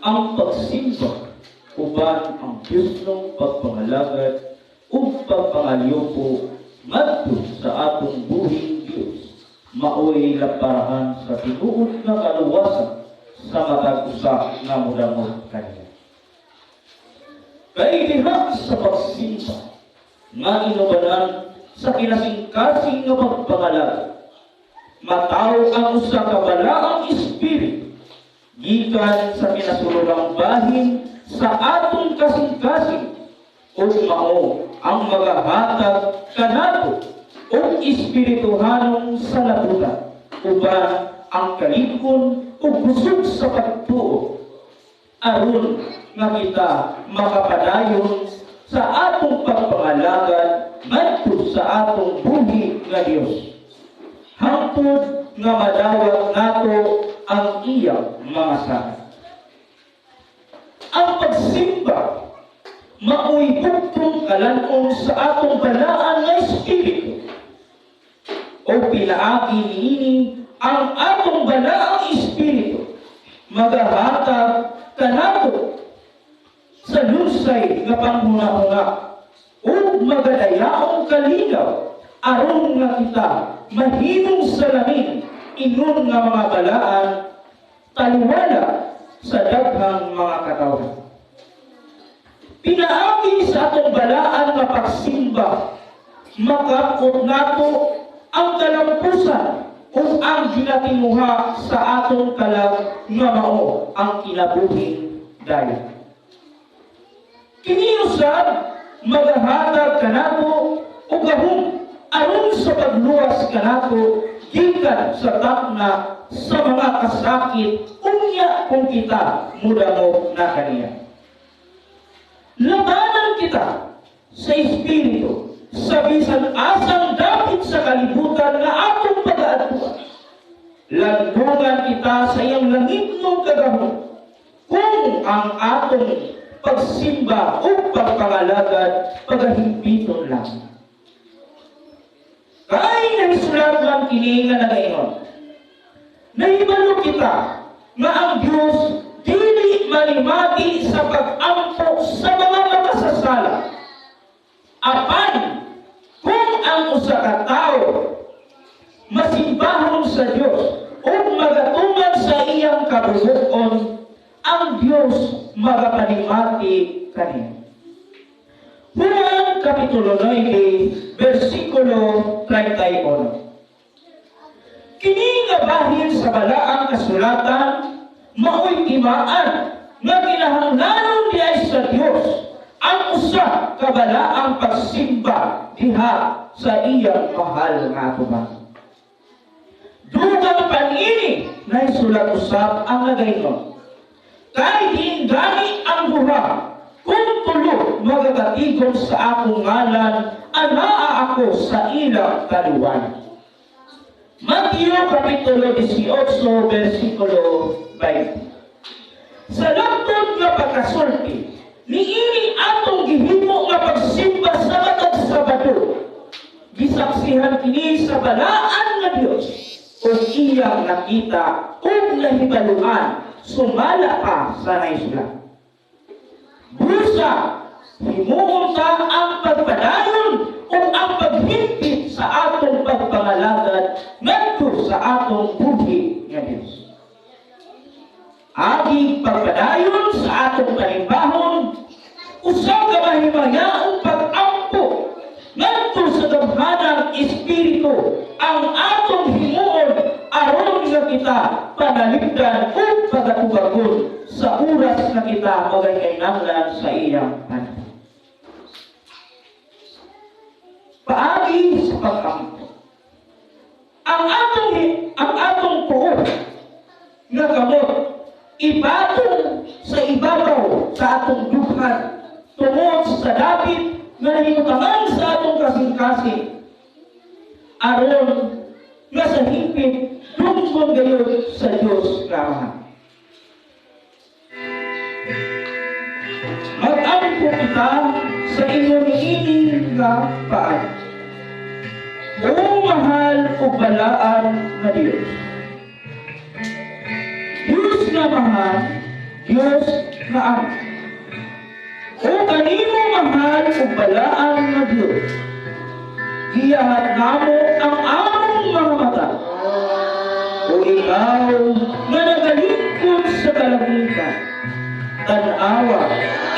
Ang pagsimba uban ang Diyosnong pagpangalagad ug pagpangalyupo ngadto sa atong buhing Dios maoy lamparahan sa tinuod nga kaluwasan sa matag usa nga modangop kaniya. Kay diha sa pagsimba nga inubanan sa kinasingkasing nga pagpangalagad, matawo ang usa ka balaang espiritu gikan sa kinasulurang bahin sa atong kasing-kasing ug mao ang magahatag kanato og espirituhanong salabutan uban ang kalig-on ug kusog sa pagtuo aron nga kita makapadayon sa atong pagpangalagad ngadto sa atong buhi nga Dios hangtod nga madawat nato ang iyang mga sala. Ang pagsimba maoy bugtong kalan-on sa atong balaan nga espiritu. O pinaagi niini ang atong balaang espiritu magahatag kanato sa lunsay nga panghuna-huna ug magadayaong kalinaw aron nga kita mahimong salamin ingon nga mga balaan taliwala sa daghang mga katawhan. Pinaagi sa atong balaan nga pagsimba, makapot nato ang kalampusan ug ang ginatinguha sa atong kalag nga mao ang kinabuhing dayon. Kini usab magahatag kanato og gahom aron sa pagluwas kanato gikan sa takna sa mga kasakit unya kung kita mudangop na kaniya. Labanan kita sa espiritu sa bisan asang dapit sa kalibutan nga atong pagaadtuan. Landungan kita sa iyang langitnong kagahom kung ang atong pagsimba o pagpangalagad pagahimpiton lang. Kay nahisulat man kini nga nagaingon, nahibalo kita nga ang Diyos dili manimati sa pag-ampo sa mga makasasala. Apan, kung ang usa ka tawo masimbahon sa Dios o magatuman sa iyang kabubut-on, ang Dios magapanimati kaniya. Juan Kapitulo 9, versikulo 31. Kini nga bahin sa balaang kasulatan maoy timaan nga kinahanglanon diay sa Dios ang usa ka balaang pagsimba diha sa iyang mahal nga atubang. Dugang pa niini, nahisulat usab ang nagaingon, kay diin gani ang duha kung tulo magakatigom sa akong ngalan, anaa ako sa ilang taliwala. Mateo Kapitulo 18, versikulo 20. Sa lantod nga pagkasulti, niini atong gihimo nga pagsimba sa matag Sabado, gisaksihan kini sa balaan nga Dios ug iyang nakita ug nahibaluan sumala pa sa naisulat. Busa, himuon ta ang pagpadayon ug ang paghimpit sa atong pagpangalagad ngadto sa atong buhi nga Dios. Agi pagpadayon sa atong panimbahon, usa ka mahimayaong pag-ampo ngadto sa gamhanang espiritu ang atong himuon aron nga kita panalipdan ug pagatubagon sa oras nga kita magakinahanglan sa iyang panahon. Paagi sa pag-ampo. Ang atong tuo nga kamot ibatong sa ibabaw sa atong dughan tungod sa dapit nga nahimutangan sa atong kasing-kasing aron nga sa hingpit dunggon gayud sa Dios nga Amahan. Mag-ampo kita sa ingon niini nga paagi. O mahal ug balaan nga Dios, Kinamahan, Dios nga Ama. O kanimo, mahal ug balaan nga Dios, giangat namo ang among mga mata. O ikaw nga nagalingkod sa kalangitan, tan-awa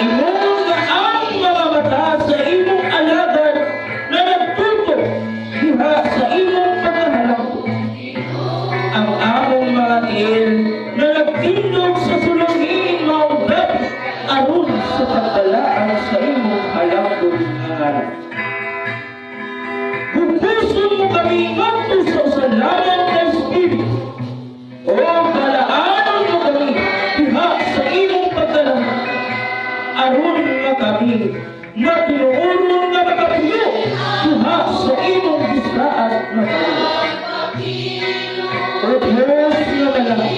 ingon nga ang mga mata sa imong alagad na nagtutok diha sa imong pagkahalangdon. Ang among mga tiil na nagtindog sa sulonging maong gabi aron sa pagbalaan sa imong halangdon nga ngalan. Bugkoson mo kami ngadto sa usa lamang ka Espiritu. O balaanon mo kami diha sa imong pagkalangit, aron nga kami matinuoron nga makapuyo diha sa imong bisaad nga kaliwat. O Diyos nga balaan,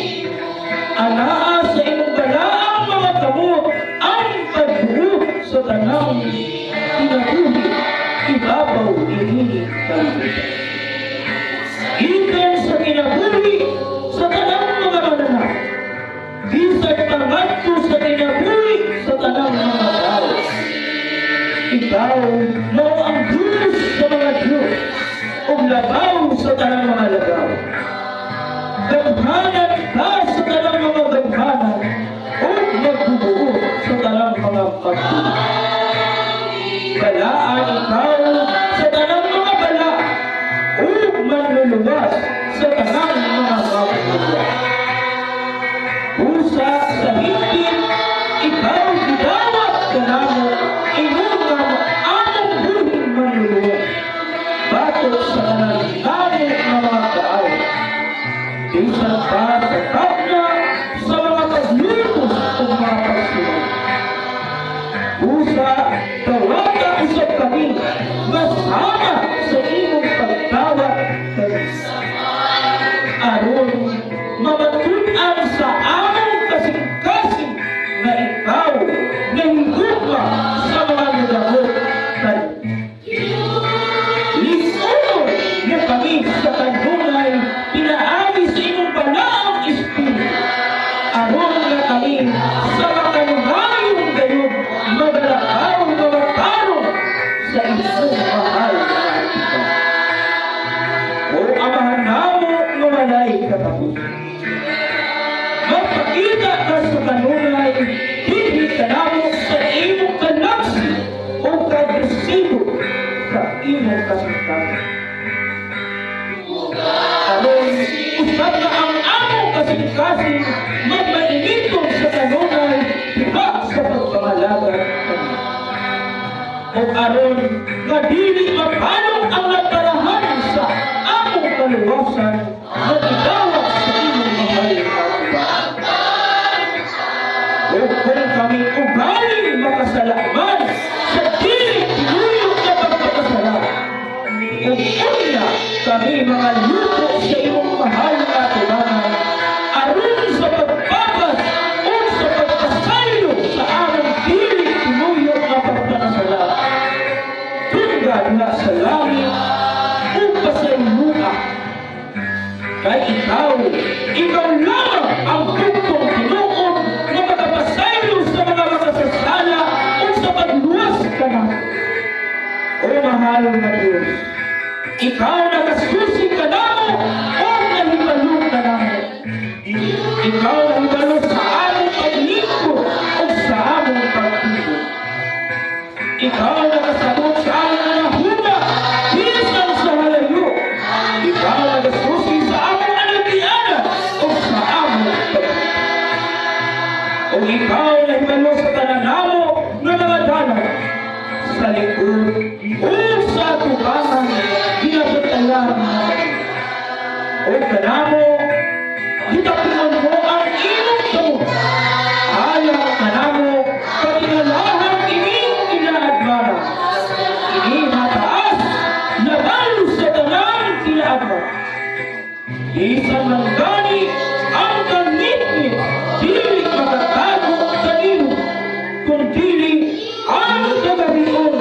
anaa sa imong balaang mga kamot ang pagbuot sa tanang kinabuhi ibabaw niining kalibutan. Gikan sa kinabuhi sa tanang mga mananap, bisan pangadto sa kinabuhi sa tanang mga tao. Ikaw mao ang Diyos sa mga Diyos, ug labaw sa tanang mga labaw. Gamhanan ka sa tanang mga gamhanan, ug magbubuot sa tanang mga magbubuot. Balaan ikaw sa tanang mga balaan, ug manluluwas sa tanang mga manluluwas. Busa sa hingpit, ikaw gidawat kanamo ingon nga among buhing manluluwas batok sa tanan namo nga mga kaaway, bisan pa sa kapna sa mga paglupos o mga pagsulong. Busa, dawata usab kami nga sama sa imong pagdawat kami, aron mamatud-an sa among kasing-kasing nga ikaw nahigugma sa mga nagdamot kanimo. Lig-unon mo kami sa kanunay pinaagi sa imong balaang Espiritu, aron nga kami sa makanunayon gayud magalakaw nga matarong sa imong mahal nga atipan. O Amahan namo nga walay katapusan, magpakita ka sa kanunay dinhi kanamo sa imong kalaksi o kagresibo sa imong kasing-kasing, aron usab nga ang among kasing-kasing magmainiton sa kanunay diha sa pagpangalaga kanimo, o aron nga dili mapalong ang nagkarahan sa among kaluwasan nga gidawat sa imong mahal nga atipan. O kung kami ugali makasala man sa dili tinuyo nga pagpakasala, ug unya kami mangalupo sa imong mahal nga atubangan aron sa pagpapas o sa pagpasaylo sa among dili tinuyo nga pagpakasala, tungga diha sa langit ug pasayloa. Kay ikaw, ikaw lamang ang bugtong tinuod nga makapasaylo sa mga makasasala ug sa pagluwas kanamo. O mahal na Diyos, ikaw nakasusi kanamo o nahibalo kanamo. Ikaw nahibalo sa among paglingkod o sa among pagtibok. Ikaw nakasabot sa among hunahuna, bisan sa halayo. Ikaw nagasusi sa among alagianan o sa among pagtibok. O ikaw nahibalo sa tanan namo nga mga dalan, sa likod o sa atubangan ginabatayan na kami. O kanamo, gitapingon mo ang imong kamot. Alang kanamo, patingalahan ining kinaadmana. Ini mataas, labaw sa tanang kinaadman. Bisan man gani ang kangitngit, dili makatago kanimo, kung dili ang kagabion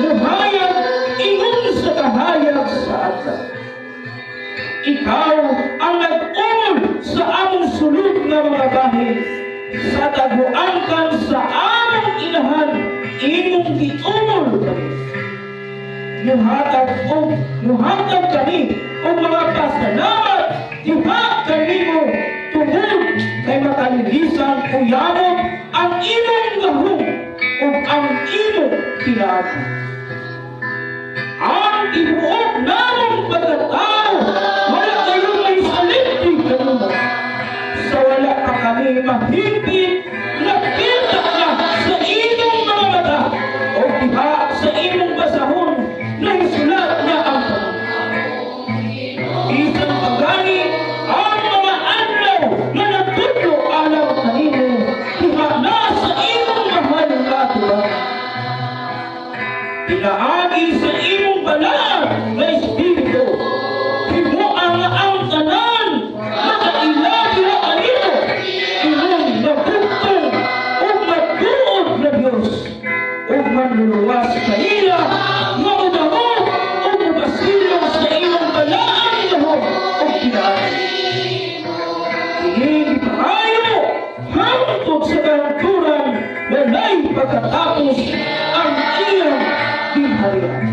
muhayag ingon sa kahayag sa adlaw. Ikaw ang nag-ungol sa among Sa taguangkan sa among inahan, imong giumol kami. Muhatag kami og mga pasalamat diha kanimo tungod kay makalilisan uyabot ang imong gahom ug ang imong pinaagi. Ang tibuok namong pagkatao wala kayo may salipti kanimo. Sa wala pa kami mahipit, nakita na sa imong mga mata o diha sa imong basahon nahisulat na ang kami. Bisan pa gani ang mga adlaw nga nagtudlo alang kanimo diha na sa imong mahal nga atubang. Pinaagi sa imong balaan nga Espiritu, himoa nga ang tanan makaila diha kanimo, imong nabugtong ug matuod na Dios ug manluluwas kanila nga modawat ug mopasilong sa imong balaan gahom ug pinaagi. Kini gipangayo hangtod sa kahangturan walay pagkatapos ang iyang gingharian.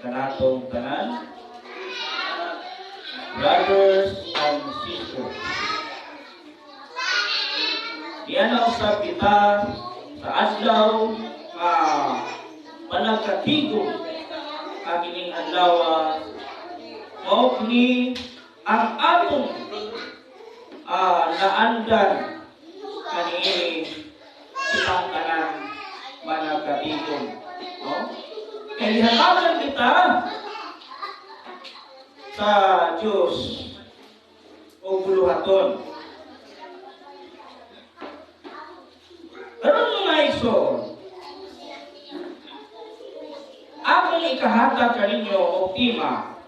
Kanatong tanan, brothers and sisters. Diana usab kita sa adlaw nga panagkatigom nga kining adlaw mao kini ang atong naandan kaniini kitang tanan managkatigom, no? Kay gihatagan kita sa Diyos o buluhaton. Karon, mga igsoon, akong ikahatag kaninyo og tema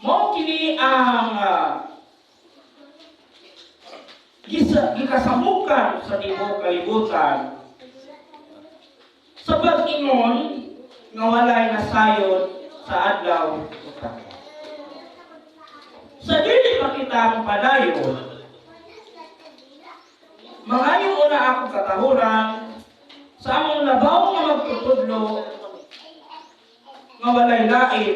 mao kini ang gikasamukan sa tibuok kalibutan sa pag-ingon nga walay nasayod sa adlaw utak. Sa dili pa kita padayon, mangayo una akong katahuran sa among labaw nga magtutudlo nga walay lain,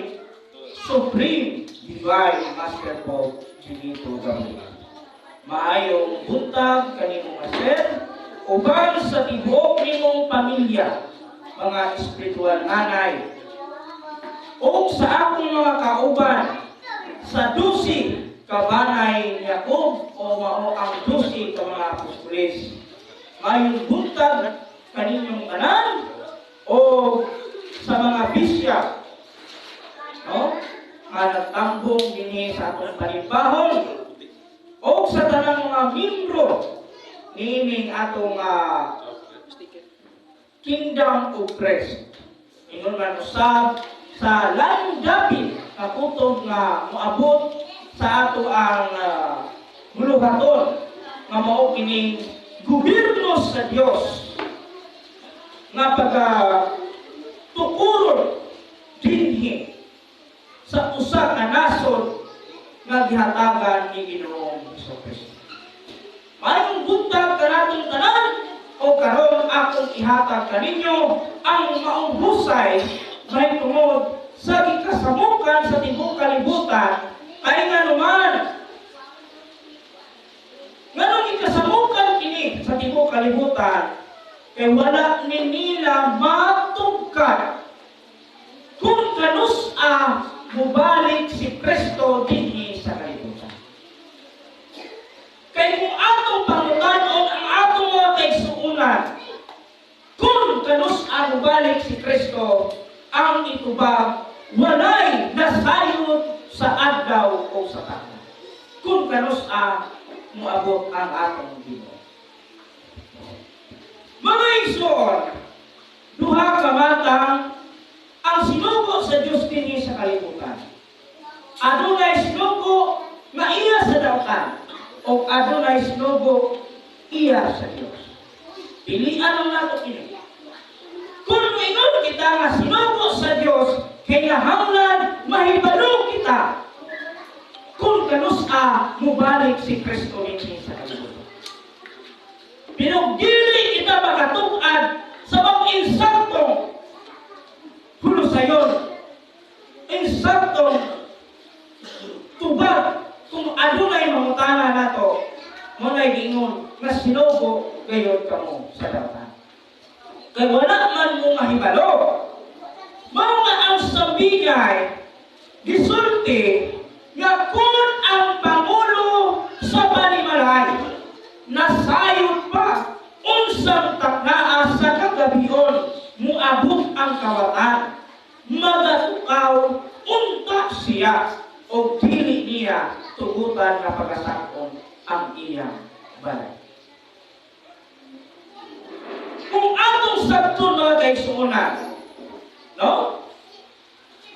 Supreme Divine Master Pope Benito Gabriel. Maayong buntag kanimo, Master, uban sa tibuok nimong pamilya, mga espiritual nanay, ug sa akong mga kauban sa 12 ka banay ni Jacob o mao ang 12 ka mga apostoles. Maayong buntag kaninyong tanan o sa mga bishop, no, nga nagtambong dinhi sa atong panimbahon o sa tanang mga membro niining atong Kingdom of Christ. Ingon man usab sa lalong dapit nga kutob nga moabot sa ato ang buluhaton nga mao kining gobyerno sa Dios nga pagka tukuron dinhi sa usa ka nasod nga gihatagan ni Ginoong Hesukristo. Maayong buntag kanatong tanan o karon akong ihatag kaninyo ang maong husay mahitungod sa gikasamukan sa tibuok kalibutan, kay nganuman nganong gikasamukan kini sa tibuok kalibutan, kay wala ni nila matugkad kung kanus-a mubalik si Kristo dinhi sa kalibutan. Kay kung atong pangutanon ang atong mga kaigsuonan kung kanus-a mubalik si Kristo, ang itubag, walay nasayod sa adlaw o sa takna kung kanus-a moabot ang atong Ginoo. Mga igsoon, duha ka matang ang sinugo sa Dios dinhi sa kalibutan. Adunay sinugo nga iya sa dautan o adunay sinugo iya sa Dios. Pilian ang nato kini. Kung moingon kita nga sinugo sa Dios, kinahanglan mahibalo kita kung kanus-a mubalik si Kristo dinhi sa kalibutan. Pero dili kita makatug-ad sa mga insaktong hulusayon, insaktong tubag kung adunay mangutana nato, mao nay giingon nga sinugo gayon kamo sa dautan. Kay wala man mo mahibalo. Mao nga ang sambigay gisulti nga kung ang pangulo sa panimalay nasayod pa unsang taknaa sa kagabion muabot ang kawatan, magatukaw unta siya o dili niya tugutan na pagasak-on ang iyang balay. Kung atong sabton, mga kaigsuonan, no?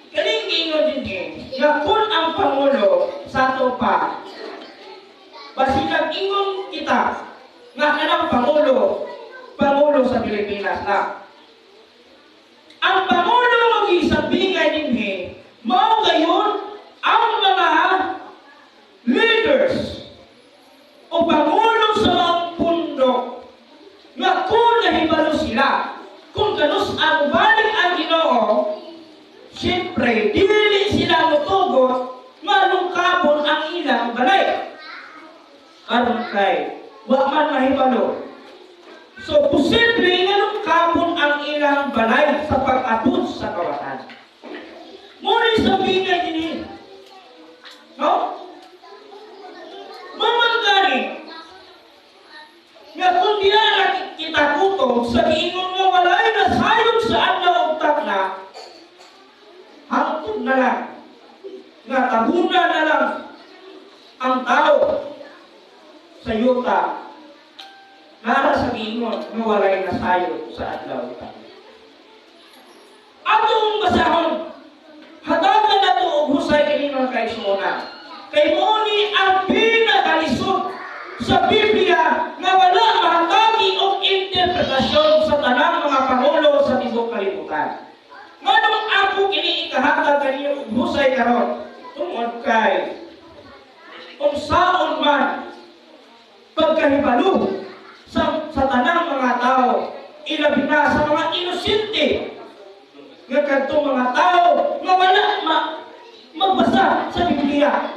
Kaning giingon din nga kung ang pangulo sa ato pa, basinag ingon kita nga kanang pangulo, pangulo sa Pilipinas na. Ang pangulo nga gisabingay dinhi, mao gayon ang mga leaders o pangulo sa mga pundok nga kung nahibalo sila kung kanus-a mobalik ang Ginoo. Siyempre, dili sila mutugot nga lungkabon ang ilang balay. Karon kay wa man mahibalo. So, posible nga lungkabon ang ilang balay sa pag-abot sa kawatan. Muna sa bingay dinhi. No? Mao man gani nga kung di na kita kutob sa giingon nga walay nasayod sa adlaw ug takna, hangtod na lang nga tabunan na lang ang tao sa yuta nara sa giingon nga walay nasayod sa adlaw ug takna. Atong basahon, hatagan nato og husay kini, mga kaigsuonan. Kay mao ni ang pinakalisod sa Biblia nga wala mahatagi og interpretasyon sa tanang mga pangulo sa tibuok kalibutan. Nganong ako kini ikahatag kaninyo og husay karon? Tungod kay unsaon man pagkahibalo sa tanang mga tao, ilabi na sa mga inosente nga kadtong mga tao nga wala magbasa sa Biblia,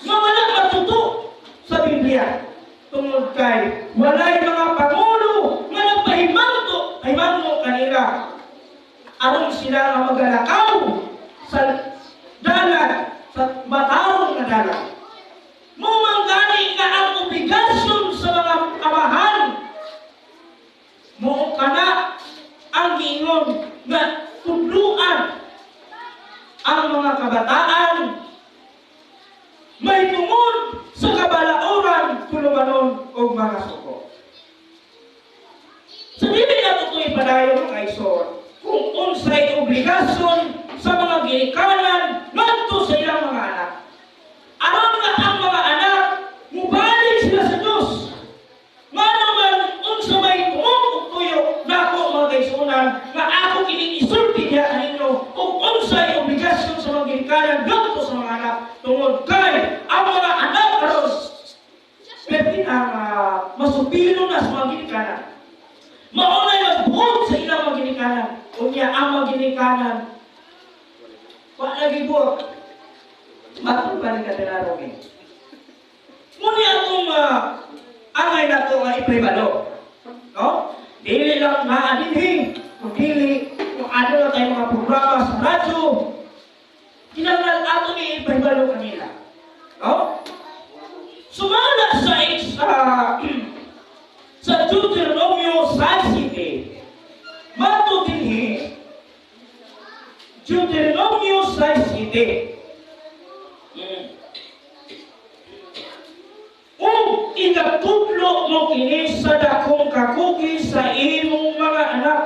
nga wala matuto sa Biblia, tungod kay walay mga pangulo nga nagpahimanto pahimango kanila aron sila nga magalakaw sa dalan, sa matarong nga dalan. Mao man gani nga ang obligasyon sa mga amahan mo kana ang giingon nga tudluan ang mga kabataan may tungod sa kabalauran, tulumanon o mga suko. Sa dili nato ito ipadayon, mga kaigsoon, kung unsay obligasyon sa mga ginikanan ngadto sa ilang mga anak, aron nga ang mga anak mubalik sila sa Diyos. Nga naman unsa may tungod ug tuyo nako, mga kaigsuonan, nga ako kining isulti diha kaninyo kung unsay obligasyon sa mga ginikanan ngadto sa mga anak, tungod kay ang mga anak karon pwede na masupilo na sa mga ginikanan. Mao na magbuot sa ilang mga ginikanan. Unya ang mga ginikanan wa lagi buot. Matod pa rin katinarong eh. Ngunit atong angay nato nga ipribalo. No? Dili lang naa dinhi, kung dili, kung ano na tayo mga programa sa radyo, kinahanglan ato ni ipahibalo kanila. No? Sumala sa Deuteronomio 6:7, mato dinhi, Deuteronomio 6:7. Ug igatudlo mo kini sa dakong kakugi sa imong mga anak.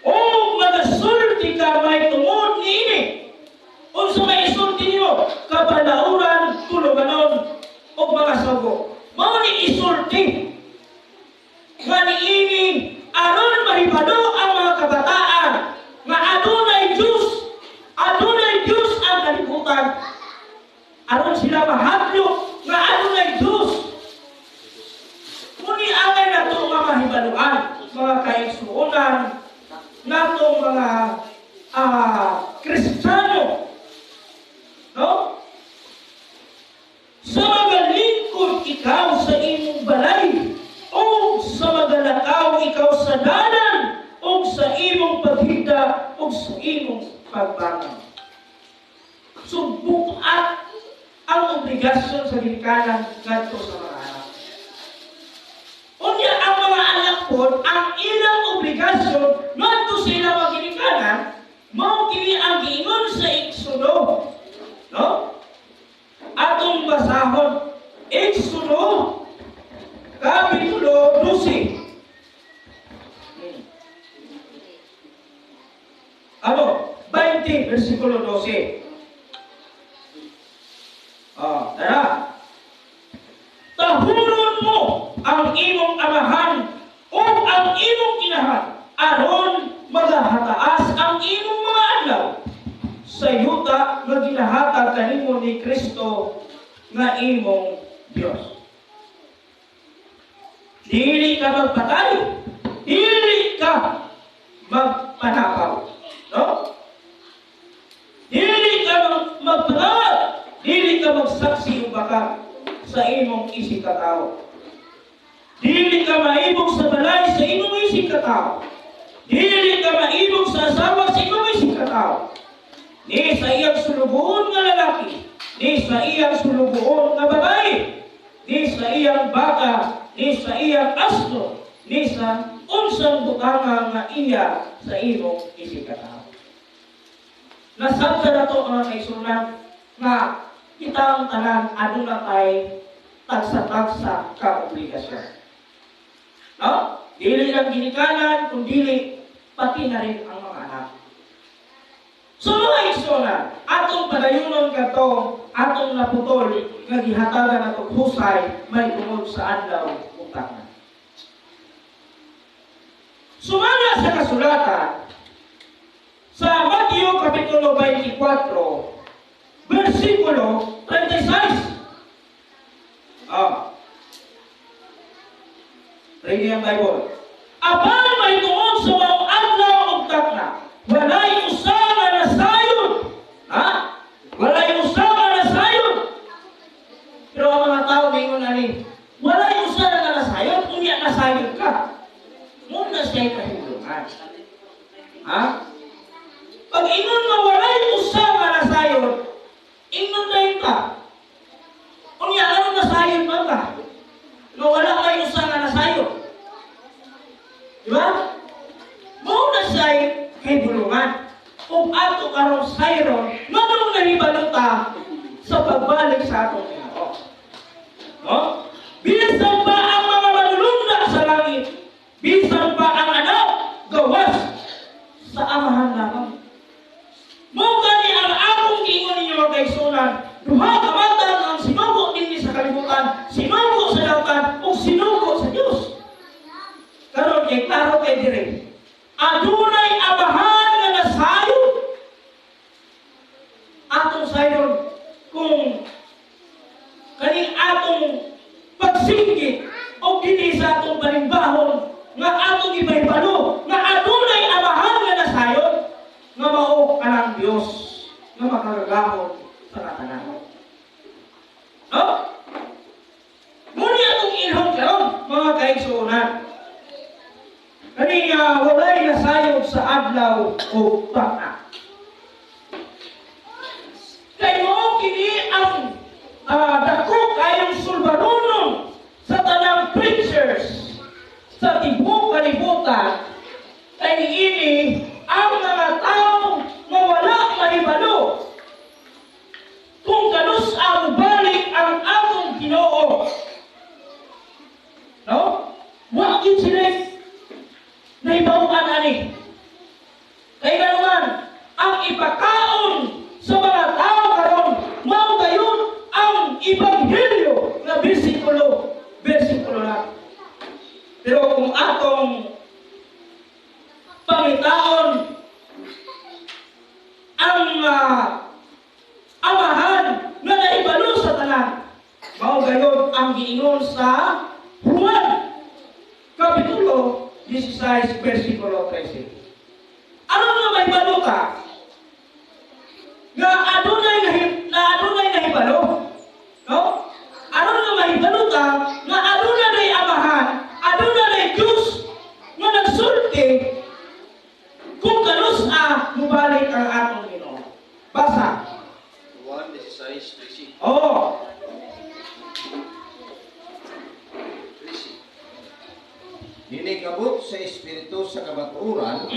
Ug magasulti ka may tungod niini. Unsa may isulti nimo? Kabalauran, tulumanon, ug mga sugo. Mao ni isulti nga niini aron mahibalo ang mga kabataan nga adunay Dios ang kalibutan, aron sila mahadlok nga adunay Dios. Muni angay nato nga mahibaluan, mga kaigsuonan natong mga Kristiyano, no, sa magalingkod ikaw sa imong balay o sa magalakaw ikaw sa dalan o sa imong paghigda o sa imong pagbangon. So, bukat ang obligasyon sa ginikanan ngadto sa mga anak. Unya ang mga anak po, ang ilang obligasyon ngadto sa ilang mga ginikanan, mao kini ang giingon sa Exodo. No? Atong basahon, Exodo Kapitulo 12. Ano? 20, versikulo 12. Oh, tara. Tahuron mo ang imong amahan o ang imong inahan aron magahataas ang imong mga adlaw sa yuta nga ginahatag kanimo ni Kristo nga imong Dios. Dili ka magpatay, dili ka magpanakaw. No? ihatag sa imong isigkatawo. Dili ka maibog sa balay sa imong isigkatawo. Dili ka maibog sa asawa sa imong isigkatawo. Ni sa iyang sulugoon nga lalaki, ni sa iyang sulugoon nga babae, ni sa iyang baka, ni sa iyang asno, ni sa unsang butanga nga iya sa imong isigkatawo. Nasabta na to, mga kaigsuonan, nga kita ang tanan aduna tay tagsa-tagsa ka obligasyon. No? Dili lang ginikanan, kundi pati na rin ang mga anak. So mga igsoona, atong padayunon kadto atong naputol nga gihatagan nato husay may tungod sa adlaw ug takna. Sumala sa kasulatan sa Mateo Kapitulo 24, versikulo 36. Ah. Ready ang Bible. Apan mahitungod sa maong adlaw ug takna, walay usa nga nasayod. Ha? Walay usa nga nasayod. Pero ang mga tao mingon ani, walay usa nga nasayod, unya nasayod ka. Mao na siya kahibulungan. Ha? Pag ingon nga walay usa nga nasayod, ingon na yun ka. Unya ano nasayod man ka? Nga wala may usa nga nasayod. Di ba? Mao na siya kahibulungan. Kung ato karong sayron, nganong nahibalo ta sa pagbalik sa atong Ginoo? No? Bisan pa ang mga manulunda sa langit, bisan pa ang anak, gawas sa Amahan lamang. Mao gani ang akong giingon ninyo, mga kaigsuonan, duha ka matang ang sinugo dinhi sa kalibutan, sinugo sa dautan, ug sinugo sa Dios. Karon kay klaro kay dire. Adunay Amahan nga nasayod. Atong sayon kung kaning atong pagsinggit o dinhi sa atong panimbahon nga atong ipahibalo nga adunay Amahan nga nasayod nga mao kanang Dios nga makagagahom sa katanan. No? Mao ni atong ilhon karon, mga kaigsuonan. Kani nga walay nasayod sa adlaw o takna. Kay mao kini ang dako kayong sulbaronon sa tanang preachers sa tibuok kalibutan, kay niini ang mga tao nga wala mahibalo kung kanus-a mobalik ang atong Ginoo. No? Wa gyud sila nahibaw-an ani. Kay naman ang ipakaon sa mga tao karon mao gayon ang ebanghelyo nga bersikulo bersikulo lang. Pero kung atong pangitaon ang Amahan nga nahibalo sa tanan, mao gayon ang giingon sa Juan Kapitulo 16 versikulo 13. Ano nga mahibalo ka? Nga adunay na adunay nahibalo. No? Ano nga mahibalo ka nga adunay Amahan, adunay Diyos nga nagsulti kung kanus-a mubalik ang atong Ginoo. Basa. Juan 16:13. Oh. 13. Inig-abot sa Espiritu sa kamatuoran,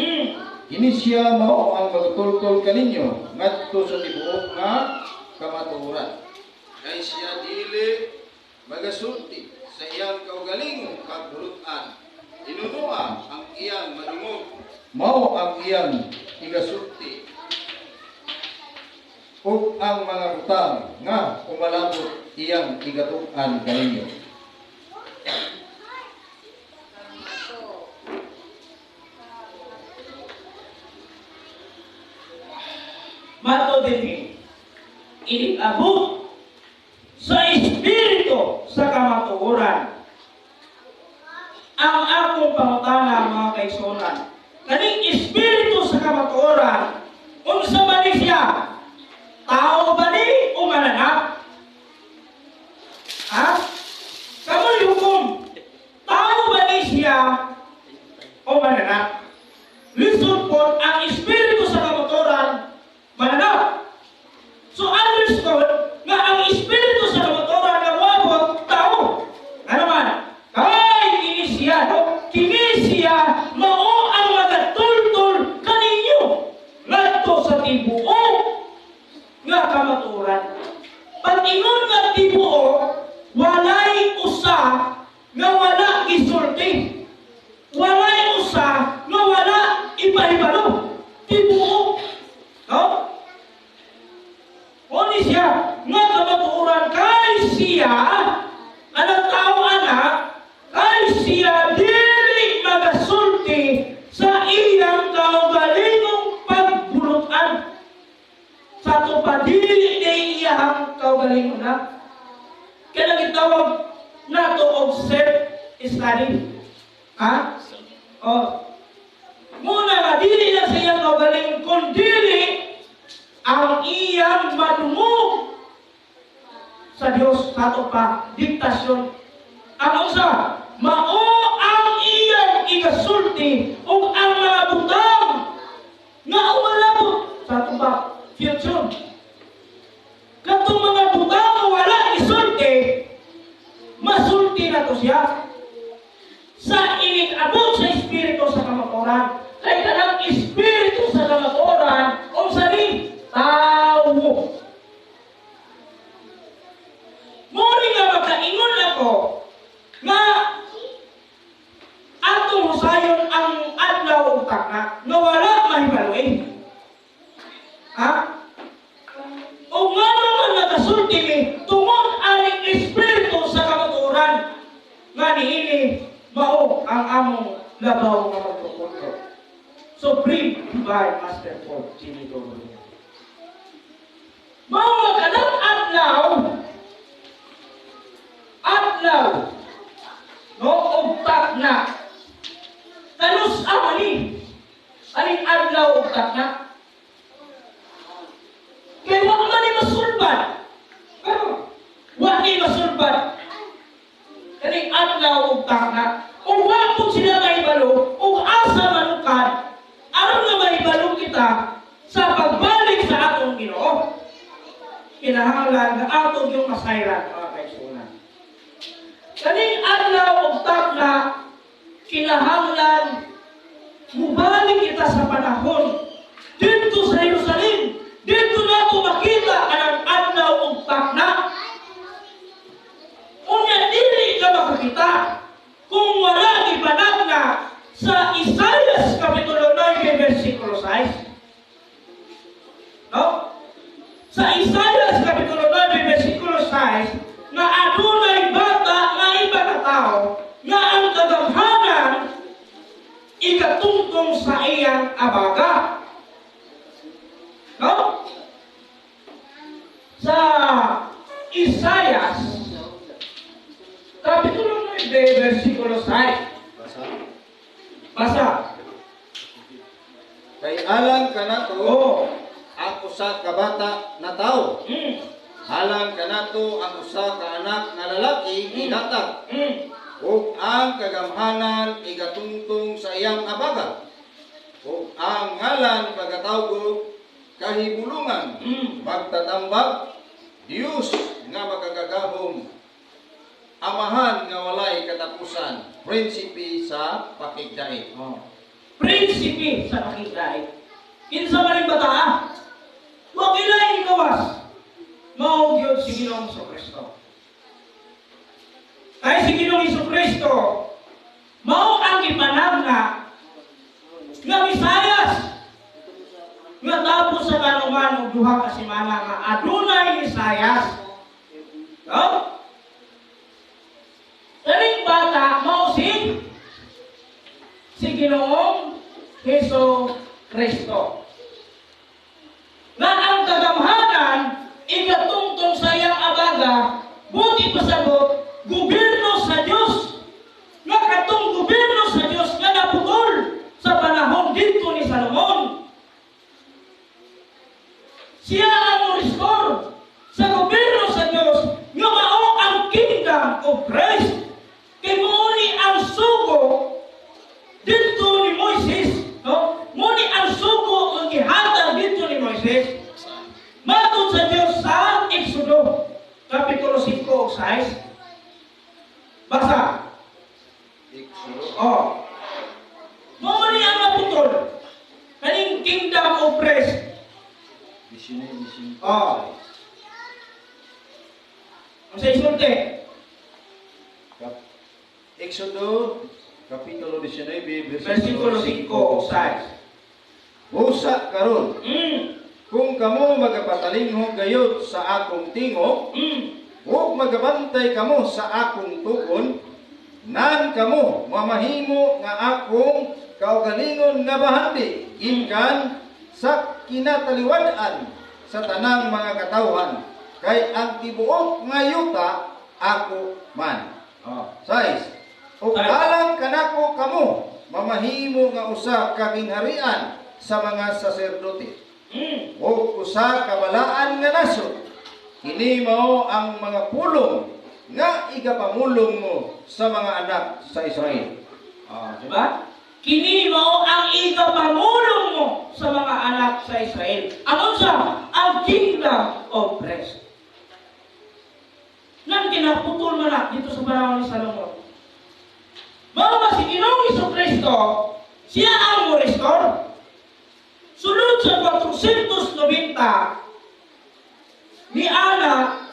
kini siya mao ang magatultol kaninyo ngadto sa tibuok nga kamatuoran. Kay siya dili magasulti sa iyang kaugalingong kabulut-an. Hinunoa ang iyang madungog, mao ang iyang igasulti. Ug ang mga butang nga umalabot iyang igatug-an kaninyo. Mato din inig-abot sa Espiritu sa kamatuoran. Ang akong pangutana, mga kaigsuonan, kaning Espiritu sa kamatuoran, unsa man ni siya? Tao ba ni o mananap? Ha? Kamo'y hukom. Tao ba ni siya o mananap? Lisod po ang espiritu sa kamatuoran, mananap. So understood nga ang espiritu sa kamatuoran nga moabot, tao. Ano man? Kay kini siya, no? Kini siya mao ang magatultol kaninyo ngadto sa tibuok nga kamatuoran. Pag-ingon nga tibuok, walay usa nga wala gisulti. Walay usa nga wala ipahibalo. Tibuok. No? Oni siya nga kamatuoran kay siya anang tao anak, kay siya dili magasulti sa iyang kaugalingong pagbulutan. Sa ato pa, dili ni iyang kaugalingon na. Kaya gitawag nato og self-study. Ha? O. Muna nga dili na sa iyang kaugalingon, kundi ang iyang madungog sa Dios, sa ato pa diktasyon. Ang usa, mao ang iyang ikasulti ug ang mga butang nga umalabot sa ato pa future. Katong mga butang nga wala isulti, masulti na to siya sa inig-abot sa espiritu sa kamatuoran. Kay kanang espiritu sa kamatuoran, unsa ni? Tawo. Mori nga makaingon ako nga atong husayon ang adlaw ug takna nga wala mahibaluin. Ha? O nga naman nakasulti mi tungod aning espiritu sa kamatuoran nga niini mao ang among labaw nga magtupunto. Supreme Divine Master Paul Jimmy Domingo. Mao nga kanang adlaw adlaw no og takna, kanus ni aning adlaw ug takna kay wa man ni masulbad, pero wa ni masulbad kaning adlaw ug takna ug wa pud sila mahibalo ug asa manukad aron nga mahibalo kita sa pagbalik sa atong Ginoo. Kinahanglan nga atong yung masayran, mga kaigsuonan. Kaning adlaw ug takna, kinahanglan mubalik kita sa panahon dito sa Jerusalem. Dito nato makita ang adlaw ug takna. Unya dili ka makakita kung wala gipanagna sa Isaiah Kapitulo 9 versikulo 6. No? Sa Isaiah Kapitulo 9 versikulo 6 nga adunay bata nga ipakatao nga ang kagamhanan ikatungtong sa iyang abaga. No? Sa Isaiah Kapitulo 9 versikulo 6. Basa. Basa. Kay alang kanato ang usa ka bata na tao. Alang kanato ang usa ka anak nga lalaki ihatag. Ug ang kagamhanan igatungtong sa iyang abaga. Ug ang ngalan pagatawgo Kahibulungan, Magtatambag, Dios nga makagagahom, Amahan nga walay katapusan, Prinsipe sa Pakigdait. Oh. Prinsipe sa Pakigdait. Kinsa man ning bata? Wa kilay gawas. Mao gyud si Ginoong Kristo. Ay si Ginoong Kristo mao ang gipanagna nga Mesayas nga tapos sa kanuman og 2 ka semana nga adunay Mesayas. No? Kaning bata mao si Ginoong Hesus Kristo. Nga ang kagamhanan igatungtong sa iyang abaga, buti pasabot gobyerno sa Dios. Nga katong gobyerno sa Dios nga naputol sa panahon dito ni Salomon. Siya ang restore sa gobyerno sa Dios nga mao ang kingdom. 6. Basa. Exodo. Oh. Mao ni ang maputol. Kaning kingdom of rest. 19, 5. Oh. Ang sa isulti. Exodo, Kapitulo 19, Versikulo 5 ug 6. Busa karon, kung kamo magapatalingho gayud sa akong tingog, ug magabantay kamo sa akong tugon, nan kamo mamahimo nga akong kaugalingon nga bahandi gikan sa kinataliwad-an sa tanang mga katawhan, kay ang tibuok nga yuta ako man. Oh. 6. Ug alang kanako kamo mamahimo nga usa ka gingharian sa mga saserdote ug usa ka balaan nga nasod. Kini mao ang mga pulong nga igapamulong mo sa mga anak sa Israel. Oh, di ba? Kini mao ang ikapamulong mo sa mga anak sa Israel. Ang unsa? Ang kingdom of rest. Nang kinaputol man na dito sa panahon ni Salomon. Mao ba si Ginoong Kristo, siya ang mo restore. Sulod sa 490 ni ana,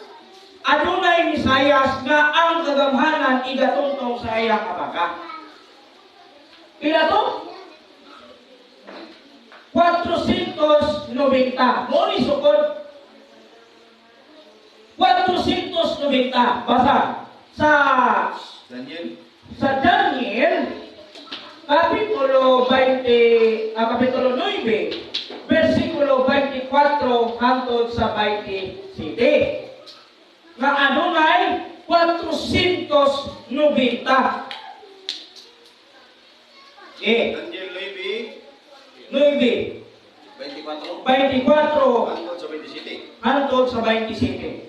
adunay Misayas nga ang kagamhanan igatungtong sa iyang abaka. Pila to? 490. Mao ni sukod. 490. Basa. Sa Daniel. Sa Daniel kapitulo 20, kapitulo 9, versikulo 24 hangtod sa 27. Nga adunay 490. Daniel 9, 9, 24 24 hangtod sa 27. Hangtod sa 27.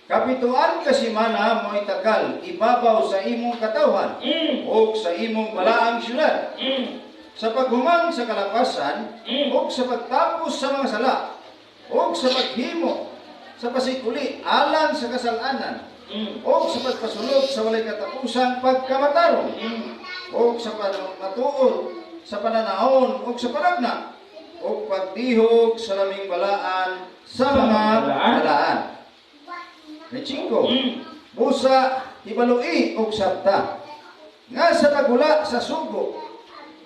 Kapituan ka semana mo'y tagal ibabaw sa imong katawhan ug sa imong balaang syudad sa paghuman sa kalapasan ug sa pagtapos sa mga sala ug sa paghimo sa pasikuli alang sa kasalanan ug sa pagpasulod sa walay katapusang pagkamatarong ug sa pamatuod sa pananaon ug sa panagna ug pagdihog sa labing balaan sa mga Balaan. balaan. 5. Busa hibaloi og sabta nga sa paghula sa sugo,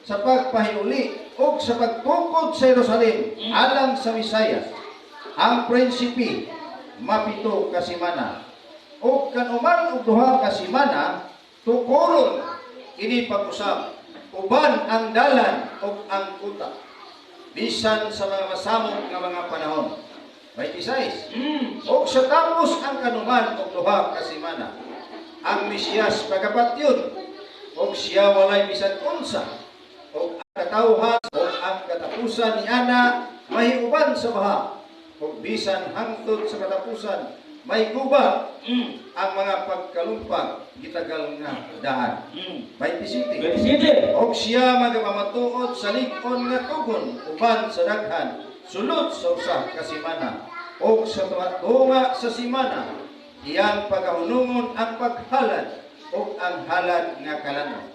sa pagpahiuli ug sa pagtukod sa Jerusalem alang sa Misayas, ang prinsipe mapito ka semana ug kanuman og 2 ka semana tukoron ini pag-usab uban ang dalan ug ang kuta bisan sa mga masamok nga mga panahon. 26. Og sa tapos ang kanuman og 2 ka semana, ang Mesiyas pagapatyon og siya walay bisan unsa og ang katawhan og ang katapusan ni ana mahiuban sa baha ug bisan hangtod sa katapusan may guba ang mga pagkalumpag gitagal nga daan. 27. 27. Og siya magapamatuod sa lig-on nga tugon uban sa daghan sulod sa 1 ka semana og sa tunga sa semana iyang pagahunungon ang paghalad ug ang halad nga kalan-on.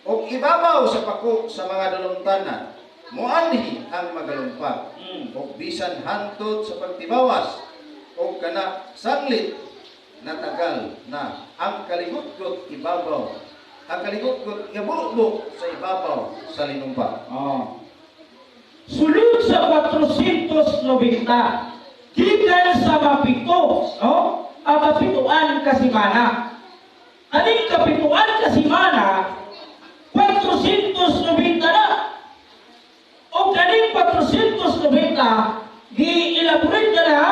Og ibabaw sa pako sa mga dalungtanan moanhi ang magalumpag ug bisan hantod sa pagtibawas og kana sanglit natagal na ang kaligutgot ibabaw ang kaligutgot gabubo sa ibabaw sa linumpa. Oh. Sulod sa 490, gikan sa mapito, no? Ang kapituan ka semana. Aning kapituan ka semana, 490 na. O kaning 490, gi-elaborate na na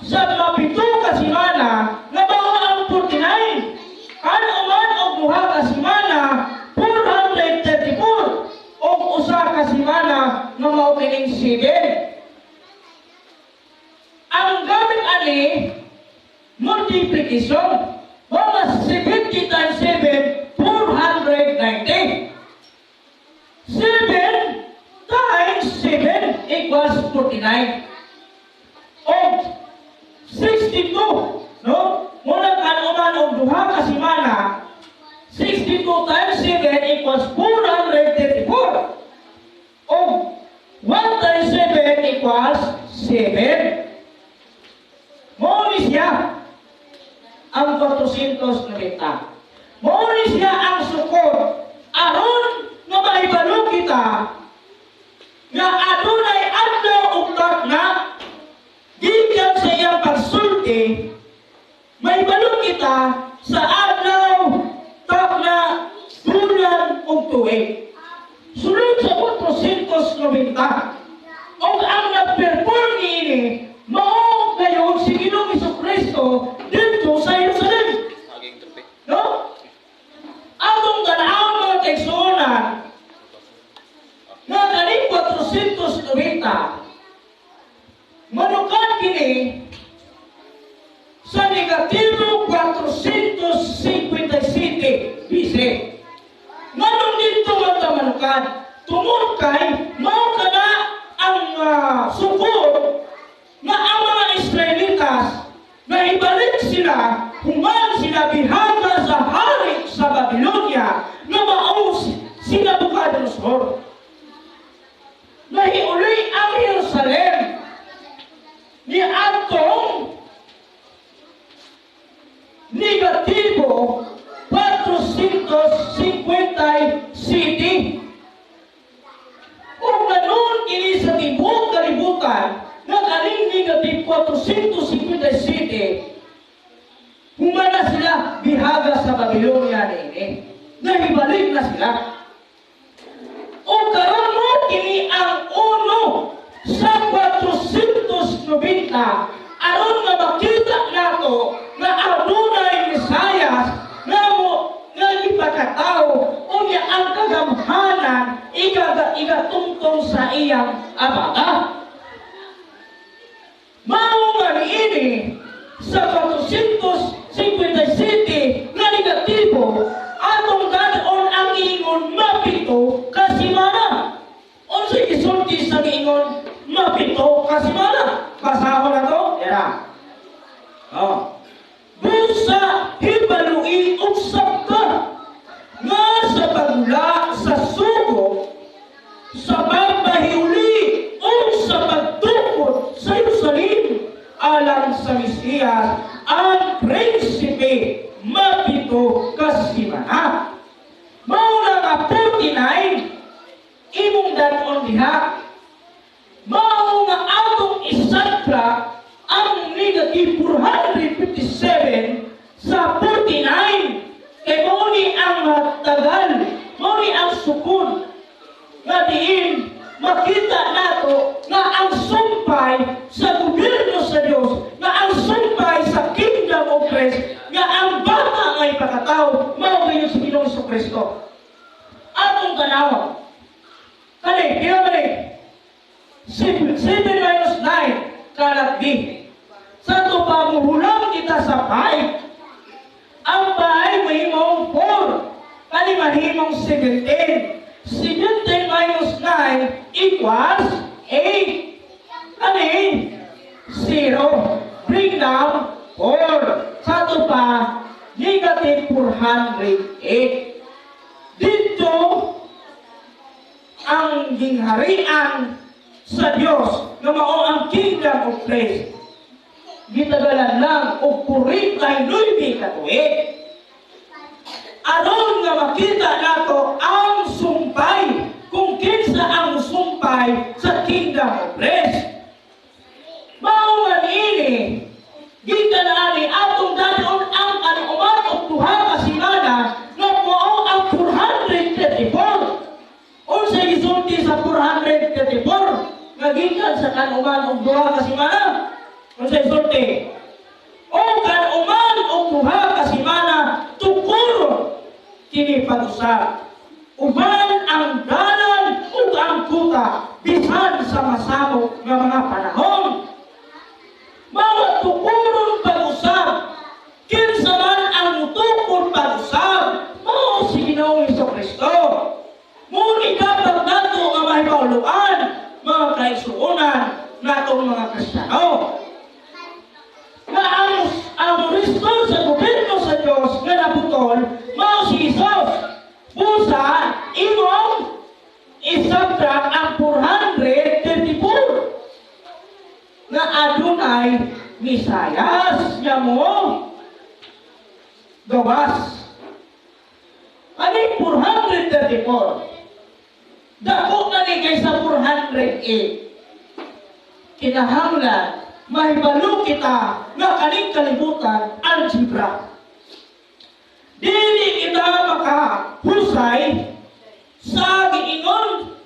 sa mapito ka semana nga mao ang 49. Ano man og 2 ka semana, 434. O 1 ka semana nga mao kining 7. Ang gamit ani multiplication. Mga 70 times 7, 490. 7 times 7 equals 49. O 62, no? Muna kanuman og duha ka semana, 62 times 7 equals 434. O 1 times 7 equals 7. Mao ni siya ang 490. Mao ni siya ang sukod aron nga mahibalo kita nga adunay adlaw ug na gikan sa iyang pagsulti, mahibalo kita sa adlaw, takna, bulan ug tuig. Sulod sa 490. Ug ang nag-perform niini mao gayon si Ginoong Kristo didto sa Jerusalem. Aging trupe. No? Atong tan-awon, mga kaigsuonan, nga kaning 490 manukan kini sa negatibo 457 BC. Nganong didto man ta manukan? Tungod kay mao kana ang sukod nga ang mga Israelitas na ibalik sila human sila bihaga sa hari sa Babylonia nga mao si Nabucodonosor. Nahiuli ang Jerusalem ni atong negatibo 457. Ug nanon kini sa tibuok kalibutan nga kaning negative 457 humana sila bihaga sa Babylonia niini. Nahibalik na sila. O karon mo kini ang uno sa 490 aron nga makita nato nga adunay Mesayas nga mo nga ipakatao, unya ang kagamhanan igatungtong sa iyang abaga. Mao nga niini sa 457 nga negatibo, atong dad-on ang ingon mapito ka semana. Unsay gisulti sa giingon mapito ka semana? Basahon na to. Era. Oh. Busa hibalui og sabta nga sa pagula sa sugo sa pagpahiuli o sa pagtukod sa Jerusalem alang sa Mesiyas ang prinsipe mapito ka semana. Mao na nga 49 imong dad-on diha. Mao nga atong isabtra ang negative 457 sa 49 kay mao ni ang tagal, mao ni ang sukod nga diin makita nato nga ang sumpay sa gobyerno sa Dios, nga ang sumpay sa Kingdom of Christ, nga ang bata nga ipakatao mao gayon si Ginoong Kristo. Atong tanawon kani, pila man ni 7 minus 9 kalat B? Sa ato pa, muhulam kita sa 5. Ang 5 mahimong 4. Kani mahimong 17. 17 minus 9 equals 8. Kani 0. Bring down 4. Sa ato pa, negative 408. Dito, ang gingharian sa Dios nga mao ang Kingdom of Christ, gitagalan lang og 49 ka tuig aron nga makita nato ang sumpay kung kinsa ang sumpay sa Kingdom of Christ. Mao nga niini gikan ani atong dad-on ang kanuman og duha ka semana nga mao ang 434. Unsay gisulti sa 434 nga gikan sa kanuman og duha ka semana? Unsay sulti? O kanuman og duha ka semana, tukuron kini pag-usab uban ang dalan ug ang kuta bisan sa masamok nga mga panahon. Mga tukuron pag-usab, kinsa man ang mutukod pag-usab, mao si Ginoong Kristo. Ngunit dapat nato nga mahibaluan, mga kaigsuonan natong mga Kristiyano, na ang restore sa Walay Mesayas nga mo gawas. Ani 434? Dako na ni kaysa 408. Kinahanglan mahibalo kita nga kaning kalibutan algebra. Dili kita makahusay sa giingon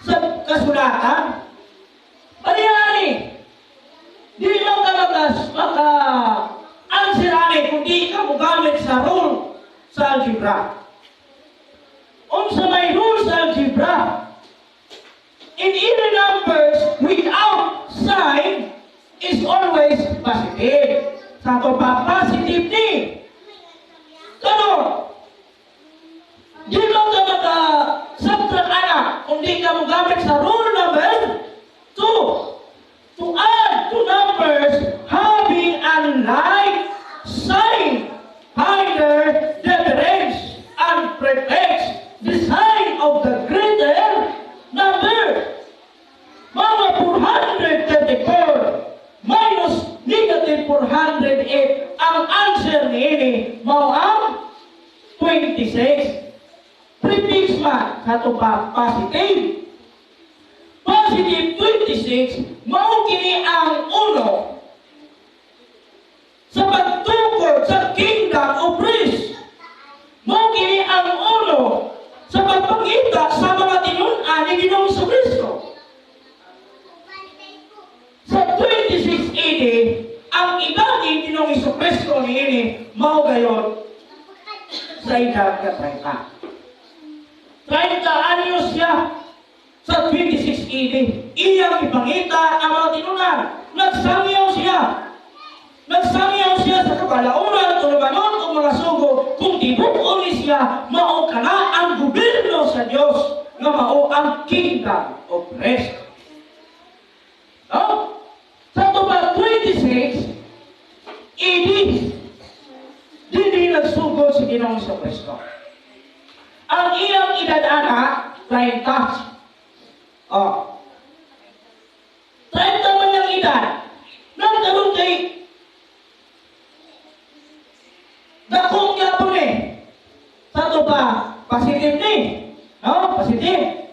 sa kasulatan. Parehani, di lang ka maka answer ani kung di ka mogamit sa rule sa algebra. Unsa may rule sa algebra? In even numbers without sign is always positive. Sa ato pa, positive ni. Karon, di lang ka maka subtract ana kung di ka mogamit sa rule number 2. To add two numbers having unlike sign, find their difference and prefix the sign of the greater number. Mga 434 minus negative 408, ang answer niini mao ang 26. Prefix man sa ato pa, positive. Positive 26, mao kini ang uno sa pagtukod sa kingdom of Christ. Mao kini ang uno sa pagpangita sa mga tinun-an ni Ginoong Kristo. Sa 26 AD, ang edad ni Ginoong Kristo niini mao gayon sa edad ka 30. 30 anyos siya sa 26 AD. Iyang ipangita ang mga tinun-an. Nagsangyaw siya. Nagsangyaw siya sa kabalaunan, tulumanon o mga sugo kung tibuok ni siya, mao kana ang gobyerno sa Dios nga mao ang kingdom of Christ. No? Sa tuba 26 AD, dili nagsugod si Ginoong Kristo. Ang iyang edad ana, 30. Oh. 30 man yung edad. Nagkaroon kay dakong gyapon eh. Sa ato pa, positive ni. No? Positive.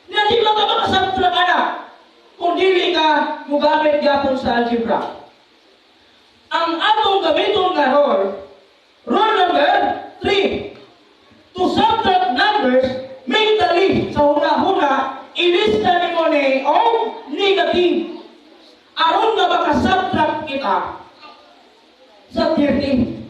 Nga di lang ka makasubtract ana kung dili ka mugamit gyapon sa algebra. Ang atong gamiton nga rule, rule number 3. To subtract numbers, mentally, sa huna-huna, ilista nimo ni og negative. Aron nga makasubtract kita sa 30.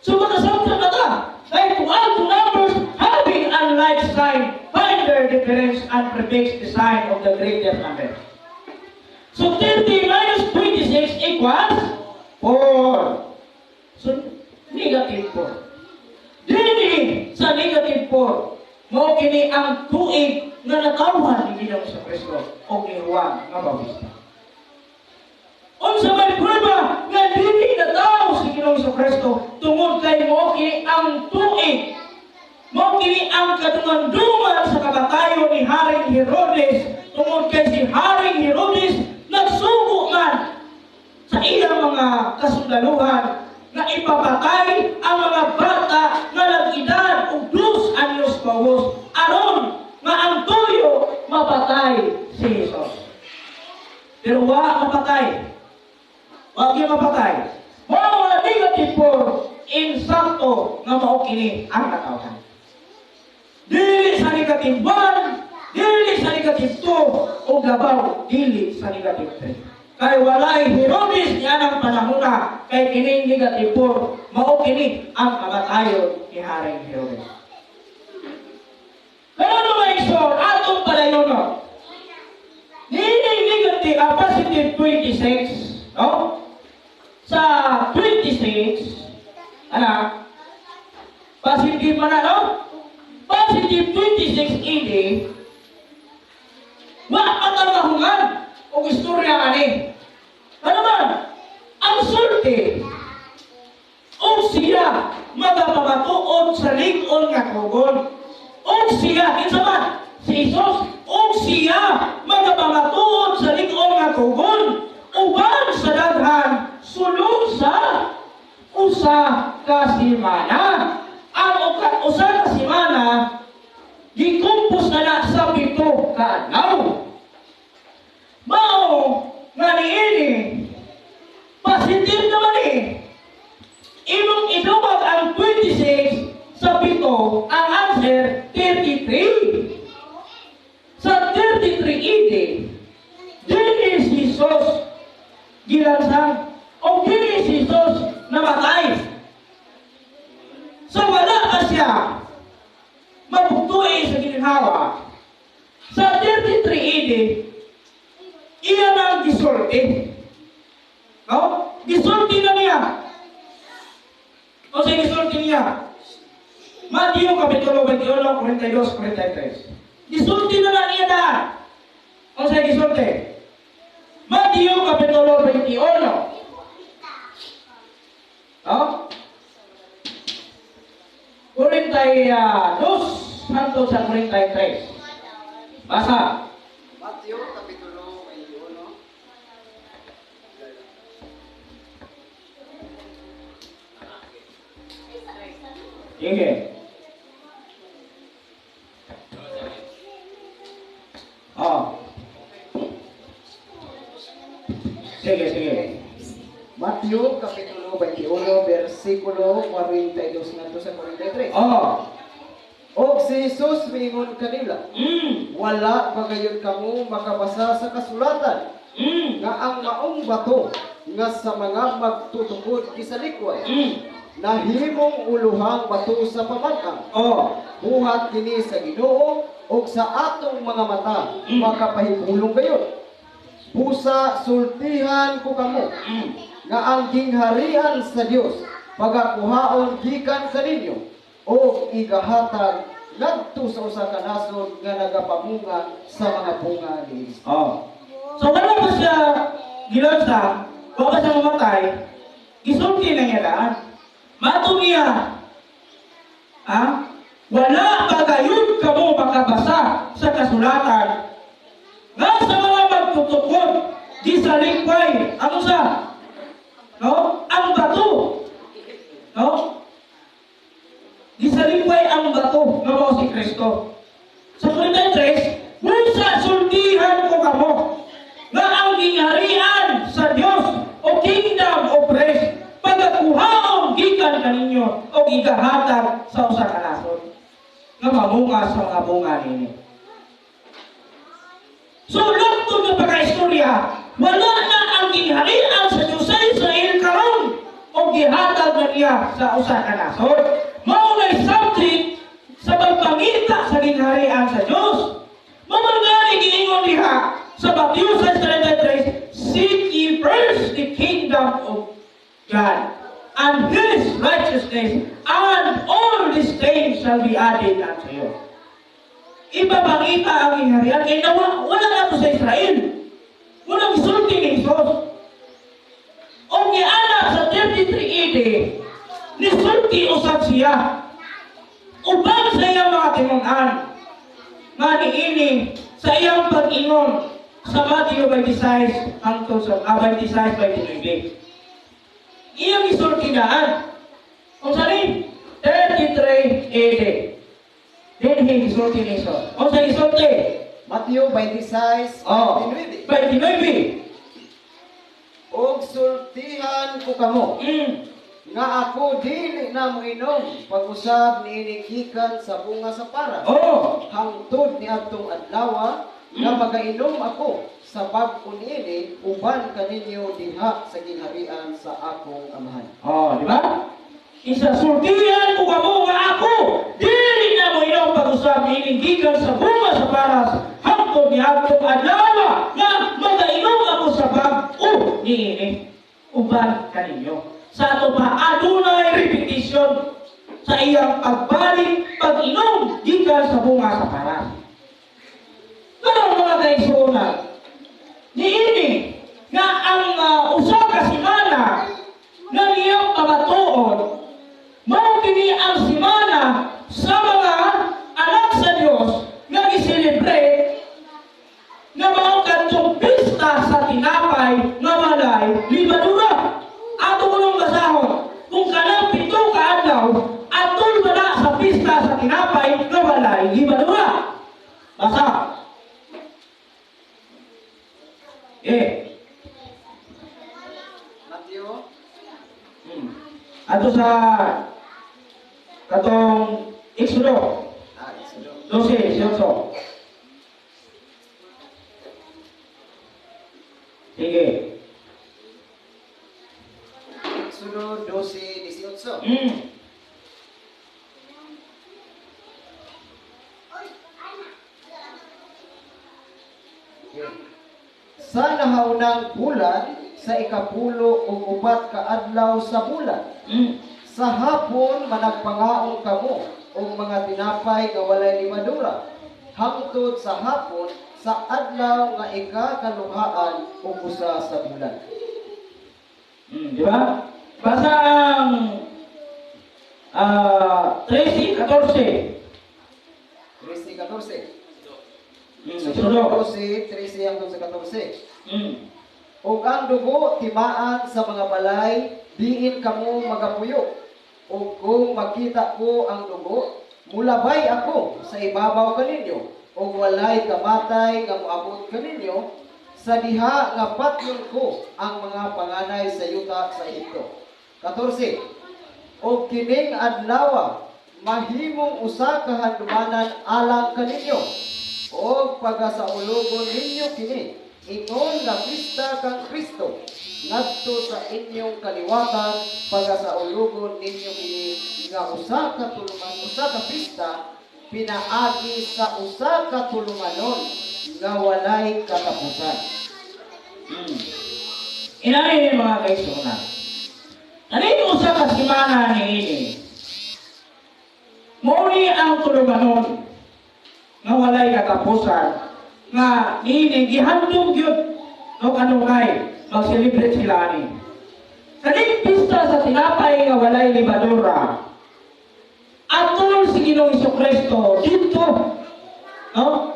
So makasubtract na ta. Kay to add two numbers having unlike sign, find their difference and prefix the sign of the greater number. So 30 minus 26 equals 4. So negative 4. Dili sa negative 4, mao kini ang tuig nga natawhan ni Ginoong sa Kristo o ni Juan nga Bautista. Unsa may prueba nga dili natawo si Ginoong sa Kristo? Tungod kay mao kini ang tuig, mao kini ang kadungan-dungan sa kamatayon ni Haring Herodes, tungod kay si Haring Herodes nagsugo man sa iyang mga kasundaluhan nga ipapatay ang mga bata nga nag-edad og 2 anyos pawos aron nga ang tuyo mapatay si Jesus. Pero wa mapatay. Wa gyud mapatay. Mao nga negative 4, insakto nga mao kini ang katawhan. Dili sa negative 1, dili sa negative 2, o labaw dili sa negative 3. Kay walay Herodes niya ng panahona, kay kining negative 4, mao kini ang kamatayon ni Haring Herodes. Pero ano mga igsoon, atong padayonon. Niini negative, positive 26, no? Sa 26, ana, positive man na, no? Positive 26 AD, wa pa ta mahungan og istorya ani. Ano man? Ang sulti, og siya magapamatuod sa lig-on nga kugon. Og siya, kinsa man? Si Jesus, og siya magapamatuod sa lig-on nga kugon. Uban Usa ka semana. Ang usa ka semana gikumpos na na sa 7 ka adlaw. Mao nga niini positive naman eh. Imong idubag ang 26 sa 7, ang answer 33. Sa 33 AD, dili si Jesus gilansang o dili si Jesus namatay. So wala pa siya mabugtui sa gininhawa. Sa 33 AD, iya nang gisulti. No? Gisulti na niya. O sa gisulti niya? Mateo Kapitulo 21, 42, 43. Gisulti na na niya daan. O sa gisulti? Mateo Kapitulo 21. No? 42 hangtod sa 43. Basa. Mateo Kapitulo 21. Sige. Oh. Sige, sige. Mateo Kapitulo 21, versikulo 42 ngadto sa 43. Oh. Og si Jesus miingon kanila, wala ba gayud kamo makabasa sa kasulatan nga ang maong bato nga sa mga magtutukod gisalikway, nahimong uluhang bato sa pamag-ang. Oh. Buhat kini sa Ginoo ug sa atong mga mata makapahibulong gayud. Busa sultihan ko kamo nga ang gingharian sa Dios pagakuhaon gikan kaninyo og igahatag ngadto sa usa ka nasod nga nagapamunga sa mga bunga niini. Oh. So wala pa siya gilansa, wala pa siya mamatay, gisulti na niya daan. Matong niya, ha? Wala ba gayud kamo makabasa sa kasulatan nga sa mga magtutukod gisalikway ano sa? No? Ang bato. No? Gisalikway ang bato nga mao si Kristo. Sa 43, busa sultihan ko kamo nga ang gingharian sa Dios o kingdom of Christ pagakuhaon gikan kaninyo o igahatag sa usa ka nasod nga mamunga sa mga bunga ninyo. So lugtod nga pagkaistorya, wala na ang gingharian sa Dios sa Israel karon o gihatag na niya sa usa ka nasod. Mao nay subject sa pagpangita sa gingharian sa Dios. Mao man gani giingon diha sa Matthew 6:33, seek ye first the kingdom of God and His righteousness, and all these things shall be added unto you. Ipapangita ang gingharian kay nawa, wala na to sa Israel. Walang gisulti ni Jesus. O gianak sa 33 AD, nisulti usab siya uban sa iyang mga tinun-an nga niini sa iyang pag-ingon sa Matthew 26 hangtod sa 26:29. Iyang gisulti daan. Unsa ni? 33 AD. Dinhi gisulti ni Jesus. Unsa gisulti? Mateo 26, Oh, 29. 29. Og sultihan ko kamo nga ako dili na moinom pag-usab niini gikan sa bunga sa paras. Oh. Hangtod niadtong adlaw nga magainom ako sa bag-o niini uban kaninyo diha sa gingharian sa akong amahan. Oh, di ba? Isa sultihan ko kamo nga ako dili na moinom pag-usab niini gikan sa bunga sa paras hangtod niadtong adlaw nga magainom ako sa bag-o niini uban kaninyo. Sa ato pa adunay repetition sa iyang pagbalik pag-inom gikan sa bunga sa paras. Karon mga kaigsuonan, niini nga ang usa ka semana nga niyang pamatuod, mao kini ang semana sa mga anak sa Dios nga giselebrate nga mao kadtong pista sa tinapay nga walay libadura. Ato kunong basahon kung kanang Eh. Matthew. Ato sa katong Exodo. Ah, Exodo. 12:18. Sige. Exodo 12:18. Okay. Sa nahaunang bulan, sa 14 ka adlaw sa bulan, sa hapon managpangaon kamo og mga tinapay nga walay lebadura, hangtod sa hapon sa adlaw nga 21 sa bulan. Di ba? Basa ang 13:14. 13:14. Exodo. 12:13 hangtod sa 14. Ug ang dugo timaan sa mga balay, diin kamo magapuyo. Ug kung makita ko ang dugo, mulabay ako sa ibabaw kaninyo, ug walay kamatay nga moabot kaninyo sa diha nga patyon ko ang mga panganay sa yuta sa Ehipto. 14. Ug kining adlawa mahimong usa ka handumanan alang kaninyo, ug pagasaulugon ninyo kini ingon nga pista kang Kristo ngadto sa inyong kaliwatan. Pagasaulugon ninyo kini nga usa ka tuluman, usa ka pista pinaagi sa usa ka tulumanon nga walay katapusan. Inani, mga kaigsuonan. Kaning usa ka semana niini, mao ni ang tulumanon nga walay katapusan nga niini gihandom gyud no kanunay mag-celebrate sila ani. Kaning pista sa tinapay nga walay lebadura, atol si Ginoong Kristo dito, no?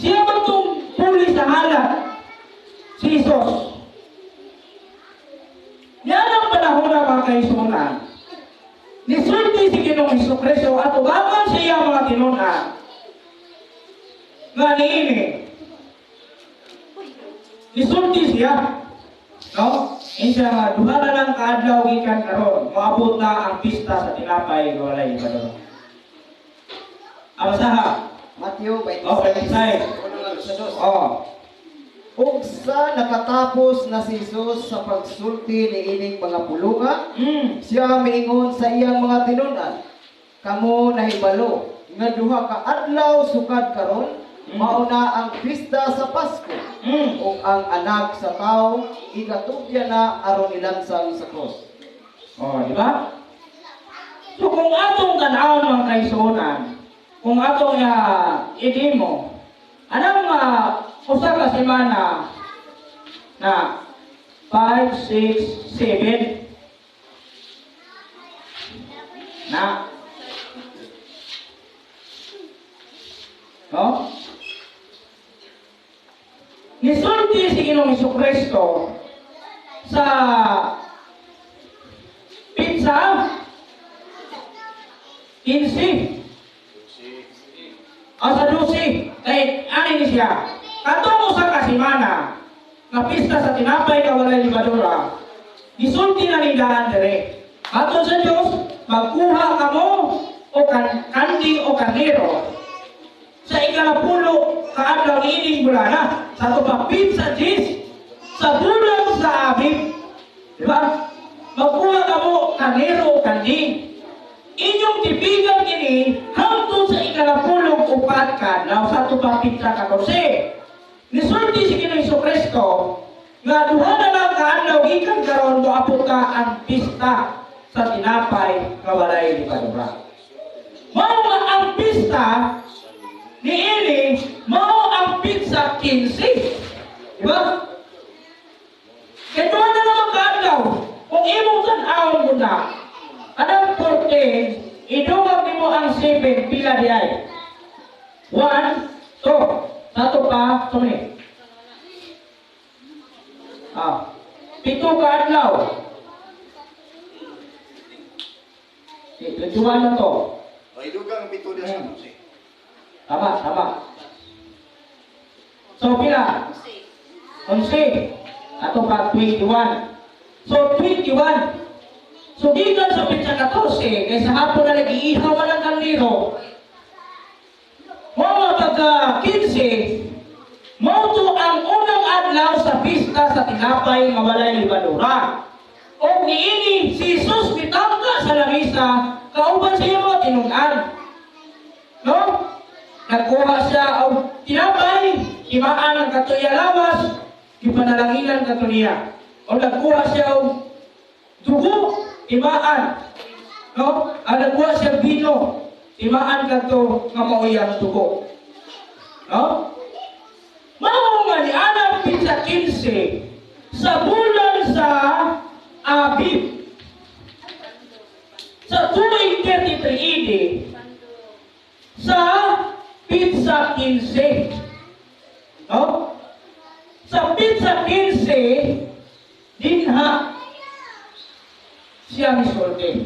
Siya man tong puli sa halat, si Jesus. Yan ang panahon na, mga kaigsuonan. Nisulti si Ginoong Kristo at ubangan sa iyang mga tinunan nga niini. Nisulti siya. No? Insa nga duha na lang kaadlaw gikan karon, moabot na ang pista sa tinapay nga walay lebadura. Abasaha. Matthew 26. Oh, 26. 1 sa 2. Oh. Ug sa nakatapos na si Jesus sa pagsulti niining mga pulunga, siya miingon sa iyang mga tinunan, "Kamo nahibalo nga 2 ka adlaw sukad karon, mao na ang pista sa Pasko, ug ang Anak sa Tawo igatugyan na aron ilansang sa krus." Oh, di ba? So kung atong tan-awon, mga kaigsuonan, kung atong idimo, anong usa ka semana na 5, 6, 7 na, no? Nisulti si Ginoong Kristo sa pitsa 15 o sa 12, kay ani ni siya katong usa ka semana nga pista sa tinapay nga walay lebadura, gisulti na ni daan dire ato sa Dios, magkuha kamo o kanding o karnero sa 10 kaadlaw niining bulana, sa ato pa pitsa 10 sa bulan sa Abib, di ba? Magkuha kamo karnero o kanding, inyong tipigan kini hangtod sa 14 kaadlaw, sa ato pa pitsa 14. Nisulti si Ginoong Kristo nga duha na lang kaadlaw gikan karon moabot ka ang pista sa tinapay nga walay lebadura. Mao nga ang pista niini mao ang pitsa 15. Di ba? Kay duha na lang kaadlaw, kung imong tan-awon mo na anang 14, idungag nimo ang 7, pila di ay? 1, 2. Sato pa, sumni. 7 ka adlaw. 21 na to. O, idugang 7 diya sa 12. Tama, tama. So, pila? 11. Ato pa 21. So 21. So gikan sa petsa 14, kay sa hapon na nag-iihaw man ang kandiro. Mao nga pagka 15, mao to ang unang adlaw sa pista sa tinapay nga walay lebadura. Og niini si Jesus mitangka sa lamisa kauban sa iyang mga tinun-an. No? Nagkuha siya og tinapay, timaan ang katuya lawas, gipanalanginan kato niya. O nagkuha siya og dugo, timaan. No? Ang nagkuha siya bino, timaan kadto nga maoy ang dugo. No? Mao nga ni anang petsa 15 sa bulan sa Abib sa tuig 33 AD sa petsa 15. No? Sa petsa 15 dinha siya misulti.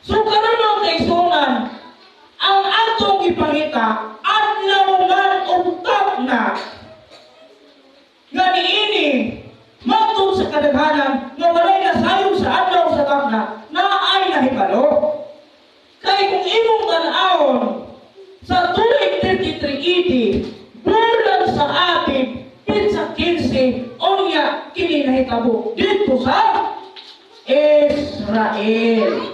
So karon, mga kaigsuonan, ang atong ipangita adlaw man og na nga niini matod sa kadaghanan nga walay nasayod sa adlaw sa takna na ay nahibalo. Kay kung imong tan-awon sa tuig 33 AD, bulan sa Abib, petsa 15, unya kini nahitabo dito sa Israel.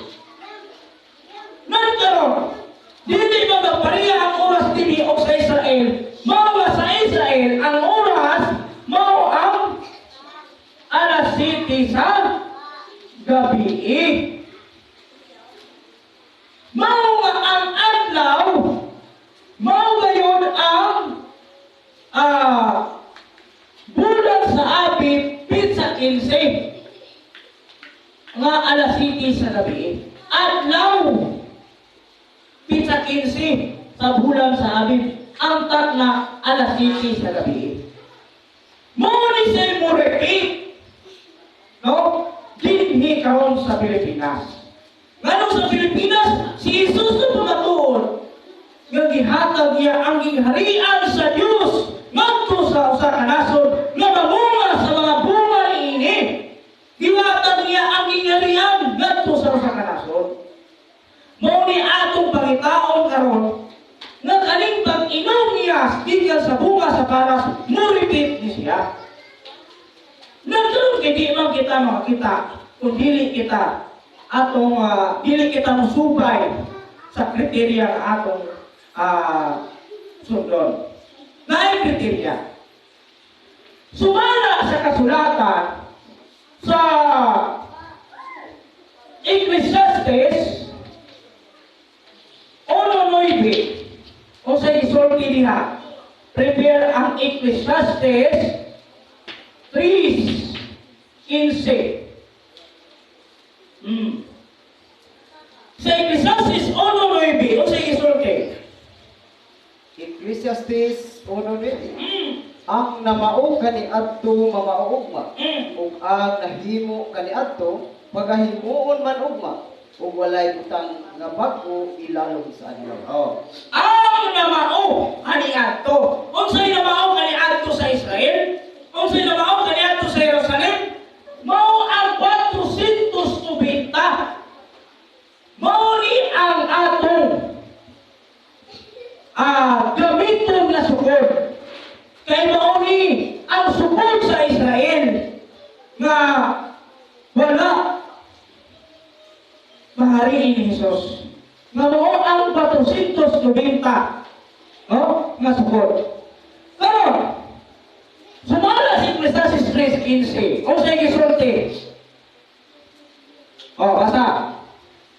Nagkaroon, dili ba magpareha ang oras dinhi o sa Israel? Mao nga sa Israel, ang oras mao ang alas 7 sa gabi. Mao nga ang adlaw, mao gayon ang bulan sa Abib, petsa 15 nga alas 7 sa gabi. Adlaw, petsa 15 sa bulan sa Abib, ang takna alas 7 sa gabi. Mao ni siya mo repeat, no? Dinhi karon sa Pilipinas. Nganong sa Pilipinas, si Jesus na pamatuod nga gihatag niya ang gingharian sa Dios ngadto sa usa ka nasod nga mamunga sa mga bunga niini. Gihatag niya ang gingharian ngadto sa usa ka nasod. Mao ni atong pangitaon karon nga kaning pag-inom niya gikan sa bunga sa paras, mo repeat ni siya. Nagkaroon kay di man kita makakita kung dili kita atong dili kita mosubay sa kriteriya nga atong sundon. Naay kriteriya. Sumala sa kasulatan sa Ecclesiastes 1:9, o sa isulti diha, prepare ang Ecclesiastes 3:15. Sa Ecclesiastes 1:9, o sa isulti. Ecclesiastes 1:9. Ang namao kaniadto mamao ugma ug ang nahimo kaniadto pagahimuon man ugma ug walay butang nga bag-o ilalom sa adlaw. Oh. Ang namao kaniadto. Unsay namao kaniadto sa Israel? Unsay namao kaniadto sa Jerusalem? Mao ang 490. Mao ni ang atong gamiton na sukod. Kay mao ni ang sukod sa Israel nga wala mahariin ni Jesus. Nga mao ang 490, no, nga sukod. Karon, sumala si Ecclesiastes 3:15. O sa gisulti. Oh, basta.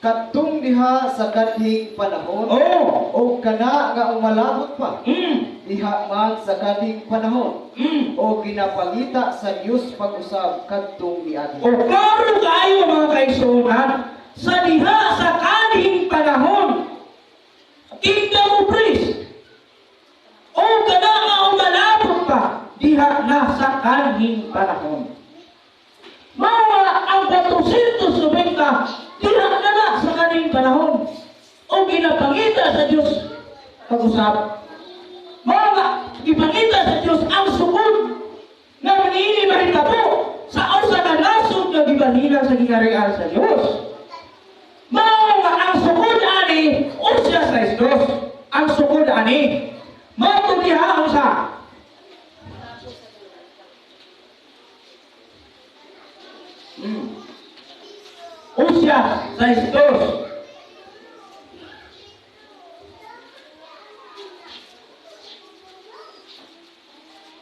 Kadtong diha sa kanhing panahon o kana nga umalabot pa diha man sa kanhing panahon o ginapangita sa Dios pag-usab kadtong miagi. O klaro kayo, mga kaigsuonan, sa diha sa kanhing panahon, Kingdom of Priest, o kana nga umalabot pa diha na sa kanhing panahon. Mao ang 490 diha na na sa kanhing panahon o ginapangita sa Dios pag-usab. Mao nga Ipangita sa Dios ang sukod nga niini mahitabo sa usa ka nasod nga gibalhinan sa gingharian sa Dios. Mao nga ang sukod ani Osias 6:2. Ang sukod ani mao diha ang sa Osias 6:2.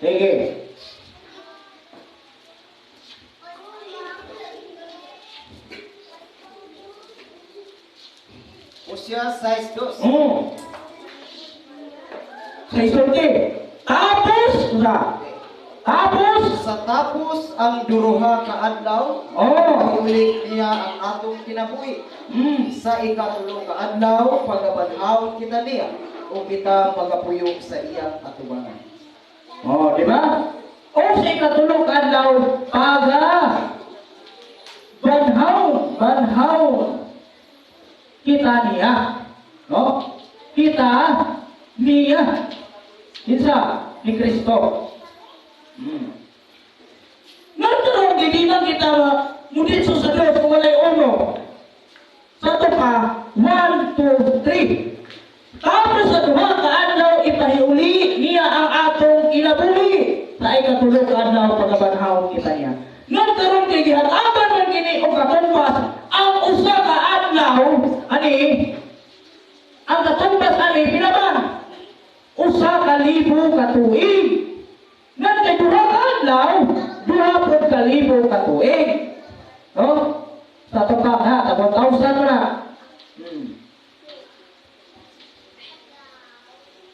Sige. Osias 6:2. 6:20. Tapos sa tapos Sa tapos ang duruha ka adlaw, iulit niya ang atong kinabuhi. Sa ikatulo ka adlaw, pagabanhaw kita niya o kita magapuyong sa iyang atubangan. Oh, di ba? O sa ikatulo ka adlaw, paga banhaw, banhaw kita niya. No? Kita niya. Kinsa? Ni Kristo. Nagkaroon, hindi man kita muditso sa Diyos kung walay uno. Sa ito pa, 1, 2, 3. Tapos sa duha ka adlaw, ipahiuli niya ang atong kinabuhi. Sa ikatulo ka adlaw, pagabanhaw kita niya. Nagkaroon kay gihatagan man kini og katumbas ang usa ka adlaw, ani, ang katumbas ani pila man? 1,000 ka tuig. Nagkay duha ka adlaw, 2,000 ka tuig. No? Sa tupak ha, tag 1,000 na.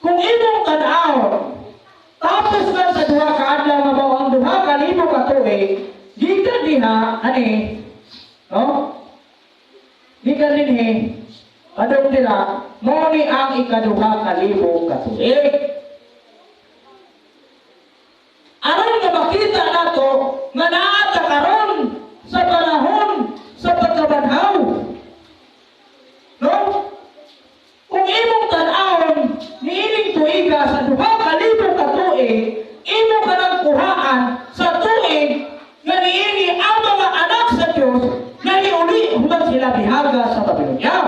Kung imong tan-awon, tapos man sa duha ka adlaw nga mao ang 2,000 ka tuig, gikan diha ani, no? Gikan dinhi, padung dira, mao ni ang 2,000 ka tuig. Aron nga makita nato nga naa ta karon sa panahon sa pagkabanhaw. No? Kung imong tan-awon niining tuiga sa 2,000 ka tuig, imo kanang kuhaan sa tuig nga niini ang mga anak sa Dios nga niuli human sila bihaga sa Babilonya.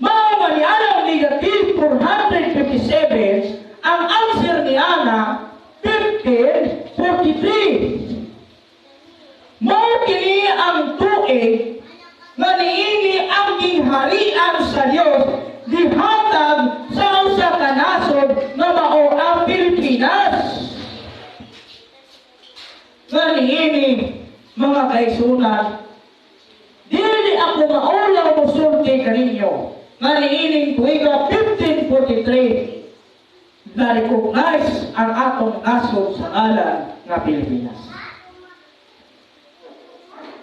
Mao nga nianang negative 457, ang answer ni Ana 1543. Mao kini ang tuig nga niini ang gingharian sa Dios gihatag sa usa ka nasod nga mao ang Pilipinas. Nga niini mga kaigsunan, dili ako maulaw mosulti kaninyo nga niining tuiga 1543 na-recognize ang atong nasod sa ngalan nga Pilipinas.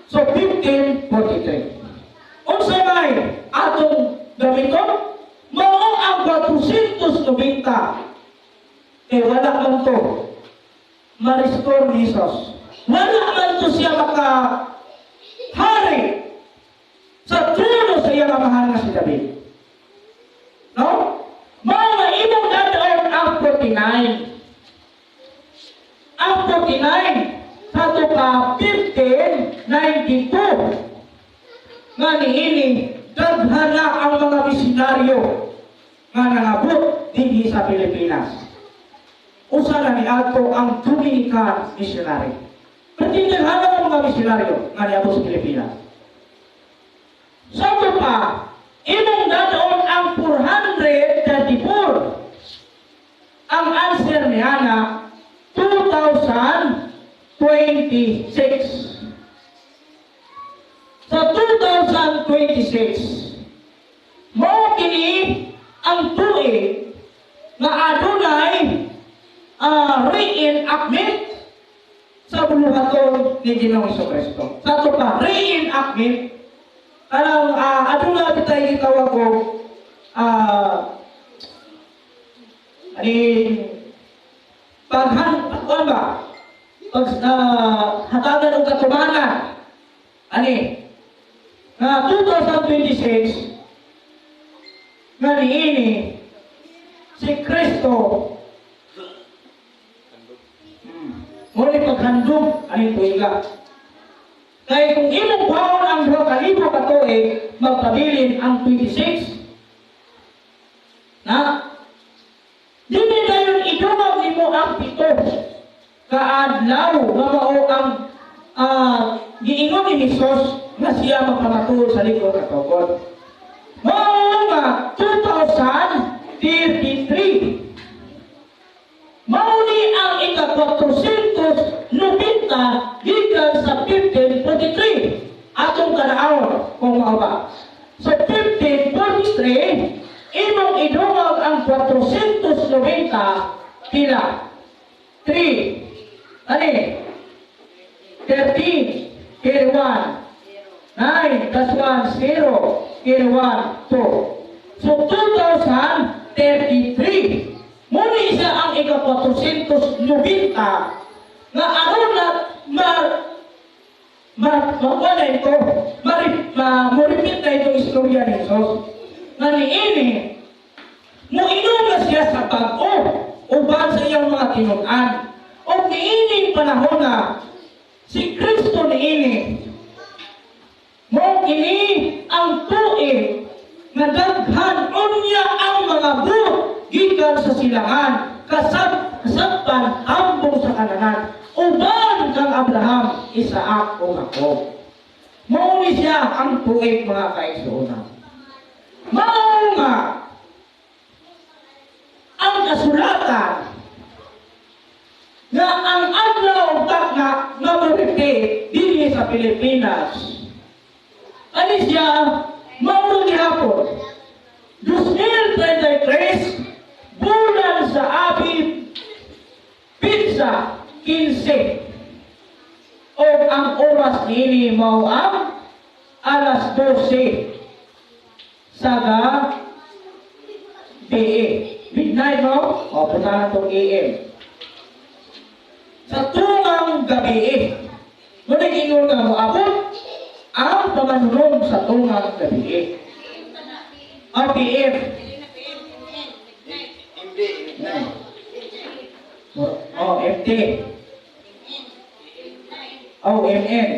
So 1543. Unsa may atong gamiton? Mao ang 490. Kay wala man to ma-restore ni Jesus. Wala man to siya maka hari sa trono sa iyang amahan nga si David. No? Mao nga imong dad-on ang 49. Ang 49 sa pa 1592 nga niini daghan na ang mga misyonaryo nga nangabot dinhi sa Pilipinas. Usa na niadto ang Dominican missionary. Pero daghan na ang mga misyonaryo nga niabot sa Pilipinas. Sa pa imong dad-on ang 434. Ang answer ni Ana 2026. Sa 2026, mao kini ang tuig nga adunay reenactment sa buluhaton ni Ginoong Jesucristo. Sa ato pa, reenactment kanang aduna bitay gitawag og ani paghan pagkuan ba pag hatagan og katubangan ani nga 2026 nga niini si Kristo paghandom aning tuiga. Kay kung imong kuhaon ang 2,000 ka tuig, magpabilin ang 26. Na, dili dayon idungag nimo ang 7 kaadlaw nga mao ang giingon ni Jesus nga siya magpamatuod sa lig-on nga tukod. Mao nga 2033. Mao ni ang ika-490 gikan sa 1543. Atong tan-awon kung mao ba. So 1543, imong idungag ang 490, pila? 3. Ani? 13, carry 1. 9 plus 1, 0, carry 1, 2. So 2033. Mao ni siya ang ika-490 nga aron na ma ma makuha na ito, ma, mo-repeat na itong istorya ni Jesus. Nga niini, moinom na siya sa bag-o uban sa iyang mga tinunan. O niining panahon na si Kristo niini, mao kini ang tuig nga daghan unya ang mga buot gikan sa silangan, kasabtan ambong sa kananan, uban kang Abraham, Isaac ug Jacob. Mao ni siya ang tuig, mga kaigsuonan. Mao nga ang kasulatan nga ang adlaw takna nga mo-repeat dinhi sa Pilipinas. Ani siya mao gihapon 2033, bulan sa Abib, petsa 15 o ang oras niini mao ang alas 12 sa gabi. Midnight, no? O, punta na itong AM. Sa tungang gabi. Ngunit ingon nga moabot ang pamanunom sa tungang gabi. Ang PM. MD, midnight. Oh, MT. Oh, MN.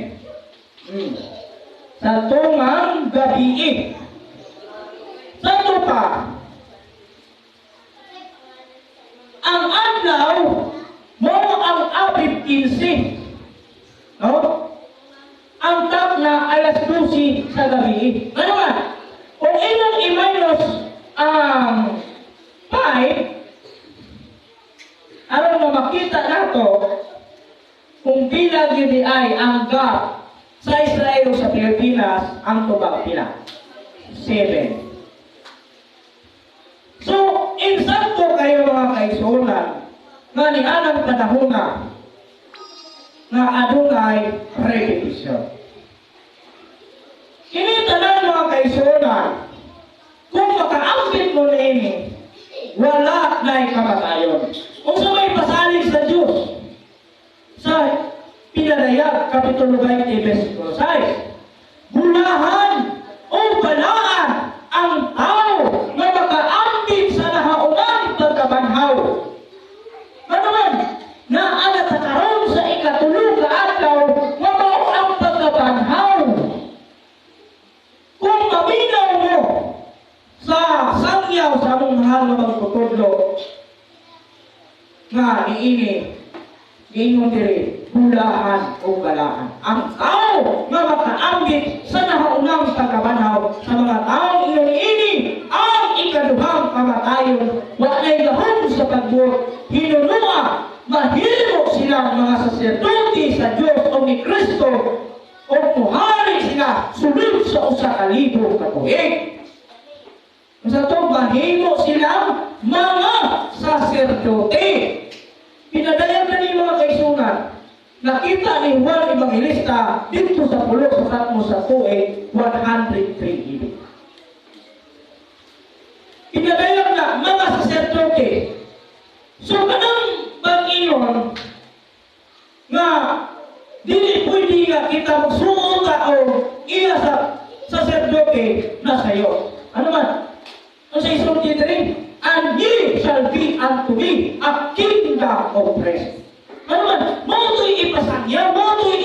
Sa tungang gabi. Sa ito pa, ang adlaw mao ang Abib 15. No? Ang takna alas 12 sa gabi. Ano nga? Kung imong i-minus ang 5, aron nga makita nato kung pila gid ay ang gap sa Israel o sa Pilipinas, ang tubag pila? 7. So, insakto kayo, mga kaigsuonan, nga ni anang panahona nga adunay repetition. Kini tanan, mga kaigsuonan, kung makaambit mo niini, wala na'y kamatayon. Kung sa may pasalig sa Diyos, sa Pinadayag, Kapitulo 20, versikulo 6, bulahan o balaan ang tao nga makaambit sa nahaunang pagkabanhaw. Ano man, naa ta karon sa 3 ka adlaw nga mao ang pagkabanhaw. Kung maminaw mo sa sangyaw sa among mahal nga magtutudlo nga niini giingon diri, bulahan o balaan ang tao nga makaambit sa nahaunang pagkabanhaw. Sa mga taong ingon niini, ang ikaduhang kamatayon walay gahom sa pagbuot. Hinunua mahimo silang mga saserdote sa Dios o ni Kristo o muhari sila sulod sa 1,000 ka tuig. Sa to, mahimo silang mga saserdote. Pinadayag na ni, mga kaigsuonan. Nakita ni Juan Evangelista dito sa pulo sa Patmos sa tuig 103 AD. Pinadayag na mga saserdote. So kanang mag-ingon nga dili pwede nga kita magsuot ka o iya sa saserdote na sayo. Ano man? Ang sa isulti diri, "And ye shall be unto me a kingdom of priests." Ano man? Mao to'y ipasangyaw, mo to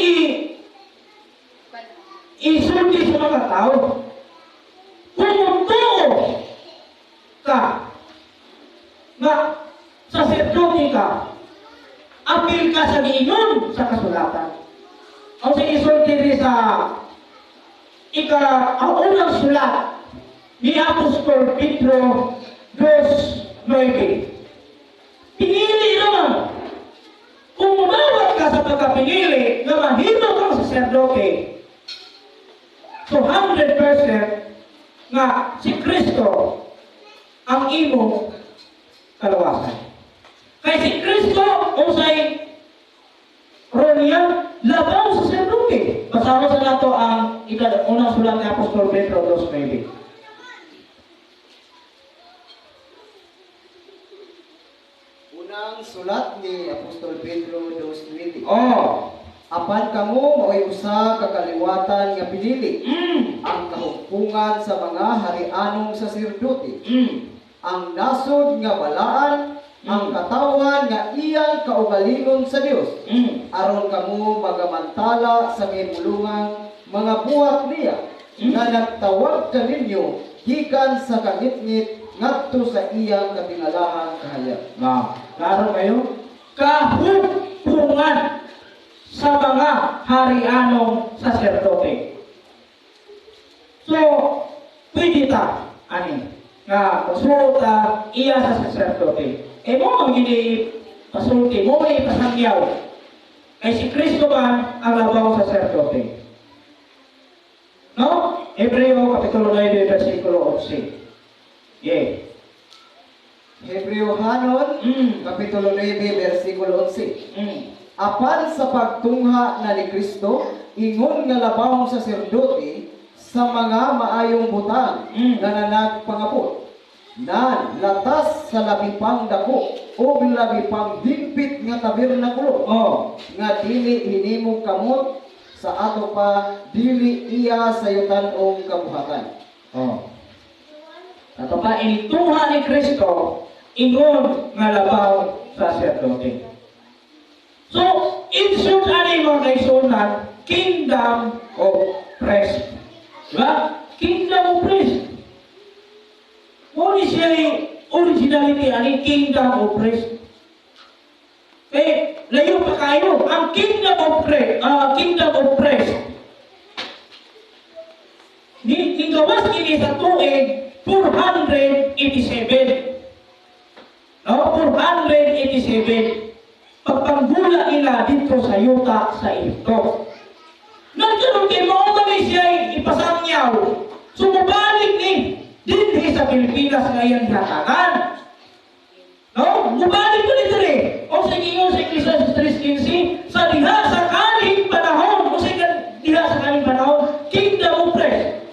isulti sa mga tao. Kung mutuo ka nga saserdote ka, apil ka sa giingon sa kasulatan. Ang sa isulti rin sa ang unang sulat ni Apostol Pedro 2:9. Pinili naman. Kung umawat ka sa pagkapinili na mahimo kang saserdote, so 100% nga si Kristo ang imong kalawasan. Kay si Kristo, unsay role niya, labaw sa saserdote. Basahon sa nato ang unang sulat ni Apostol Pedro 2:9. Unang sulat ni Apostol Pedro 2:9. Oh. Apan kamo mao'y usa ka kaliwatan nga pinili, ang kahugpungan sa mga harianong saserdote, ang nasod nga balaan, ang katawhan nga iyang kaugalingon sa Dios, aron kamo magamantala sa kahimulungang mga buhat niya, nga nagtawag kaninyo gikan sa kangitngit ngadto sa iyang katingalahang kahayag. Na, klaro kayo? Kahugpungan sa mga harianong saserdote. So, pwede ta, ani, nga pasuot ta iya sa saserdote. E mo ang hindi pasulti, mo may ipasangyaw. Kay si Kristo man ang labaw sa saserdote. No? Hebreo Kapitulo 9, versikulo 11. Yeah. Hebreo hanon, Kapitulo 9, versikulo 11. Apan sa pagtungha na ni Kristo, ingon nga labawng saserdote sa mga maayong butang nga nanagpangabot. Nan latas sa labi pang dako o labi pang hingpit nga tabernakulo. Nga dili hinimong kamot sa ato pa, dili iya sa yutan-ong kabuhatan. Ato pa inituha ni Kristo ingon nga labaw saserdote. So, in short, ani mga kaisunan, kingdom of priest. Diba? Kingdom of priest. Muna siya originality ani kingdom of priest. Eh, layo pa kayo. Ang kingdom of priest, kingdom of priest. Ni gawas kini sa tuig 487. No, 487. Pagpanggula nila dito sa yuta sa Ehipto. Nagkaroon kay mao man ni siya ipasangyaw. Sumubalik ni dinhi sa Pilipinas nga iyang gihatangan. No, mubalik ko ni diri. O sa ingon sa Ecclesiastes 3:15, sa diha sa kaning panahon, o sa diha sa kaning panahon, kingdom of priest.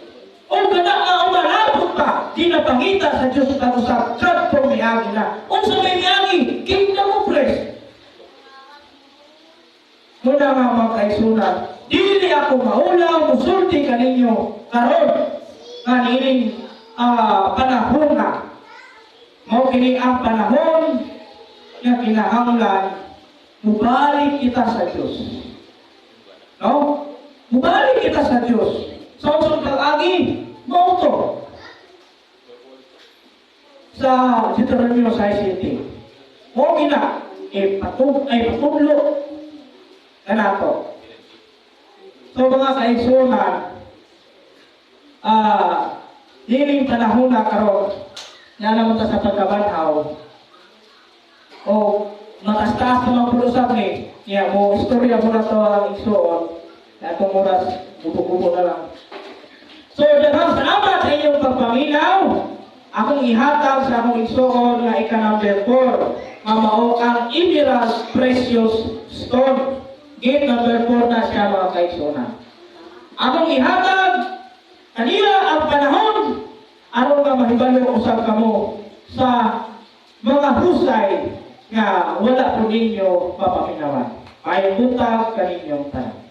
O gana nga umalabot pa, di napangita sa Diyos kanusap kadtong miagi na. Unsa may miagi? Kingdom of priest. Muna nga mga kaisunan, dili ako maulaw, musulti kaninyo karon nga niining panahon na. Mao kini ang panahon nga kinahanglan mubalik kita sa Dios. No? Mubalik kita sa Dios. Sa unsang pag-agi, mao to. Sa Deuteronomio 6:7. Mao gina ipatudlo kanato. So mga kaigsuonan, dining panahon na karon na naman ta sa pagkabanhaw o mataas-taas na mga pulosap ni niya mo istorya mo na to ang igsuon na itong oras gubo-gubo na lang. So daghang salamat sa inyong pagpaminaw. Akong ihatag sa akong igsuon nga ika number 4 nga mao ang emerald precious stone. Gate number 4 na siya mga kaigsuonan. Akong ihatag kaniya ang panahon aron nga mahibalo usab kamo sa mga husay nga wala po ninyo mapaminawan. Maayong buntag kaninyong tanan.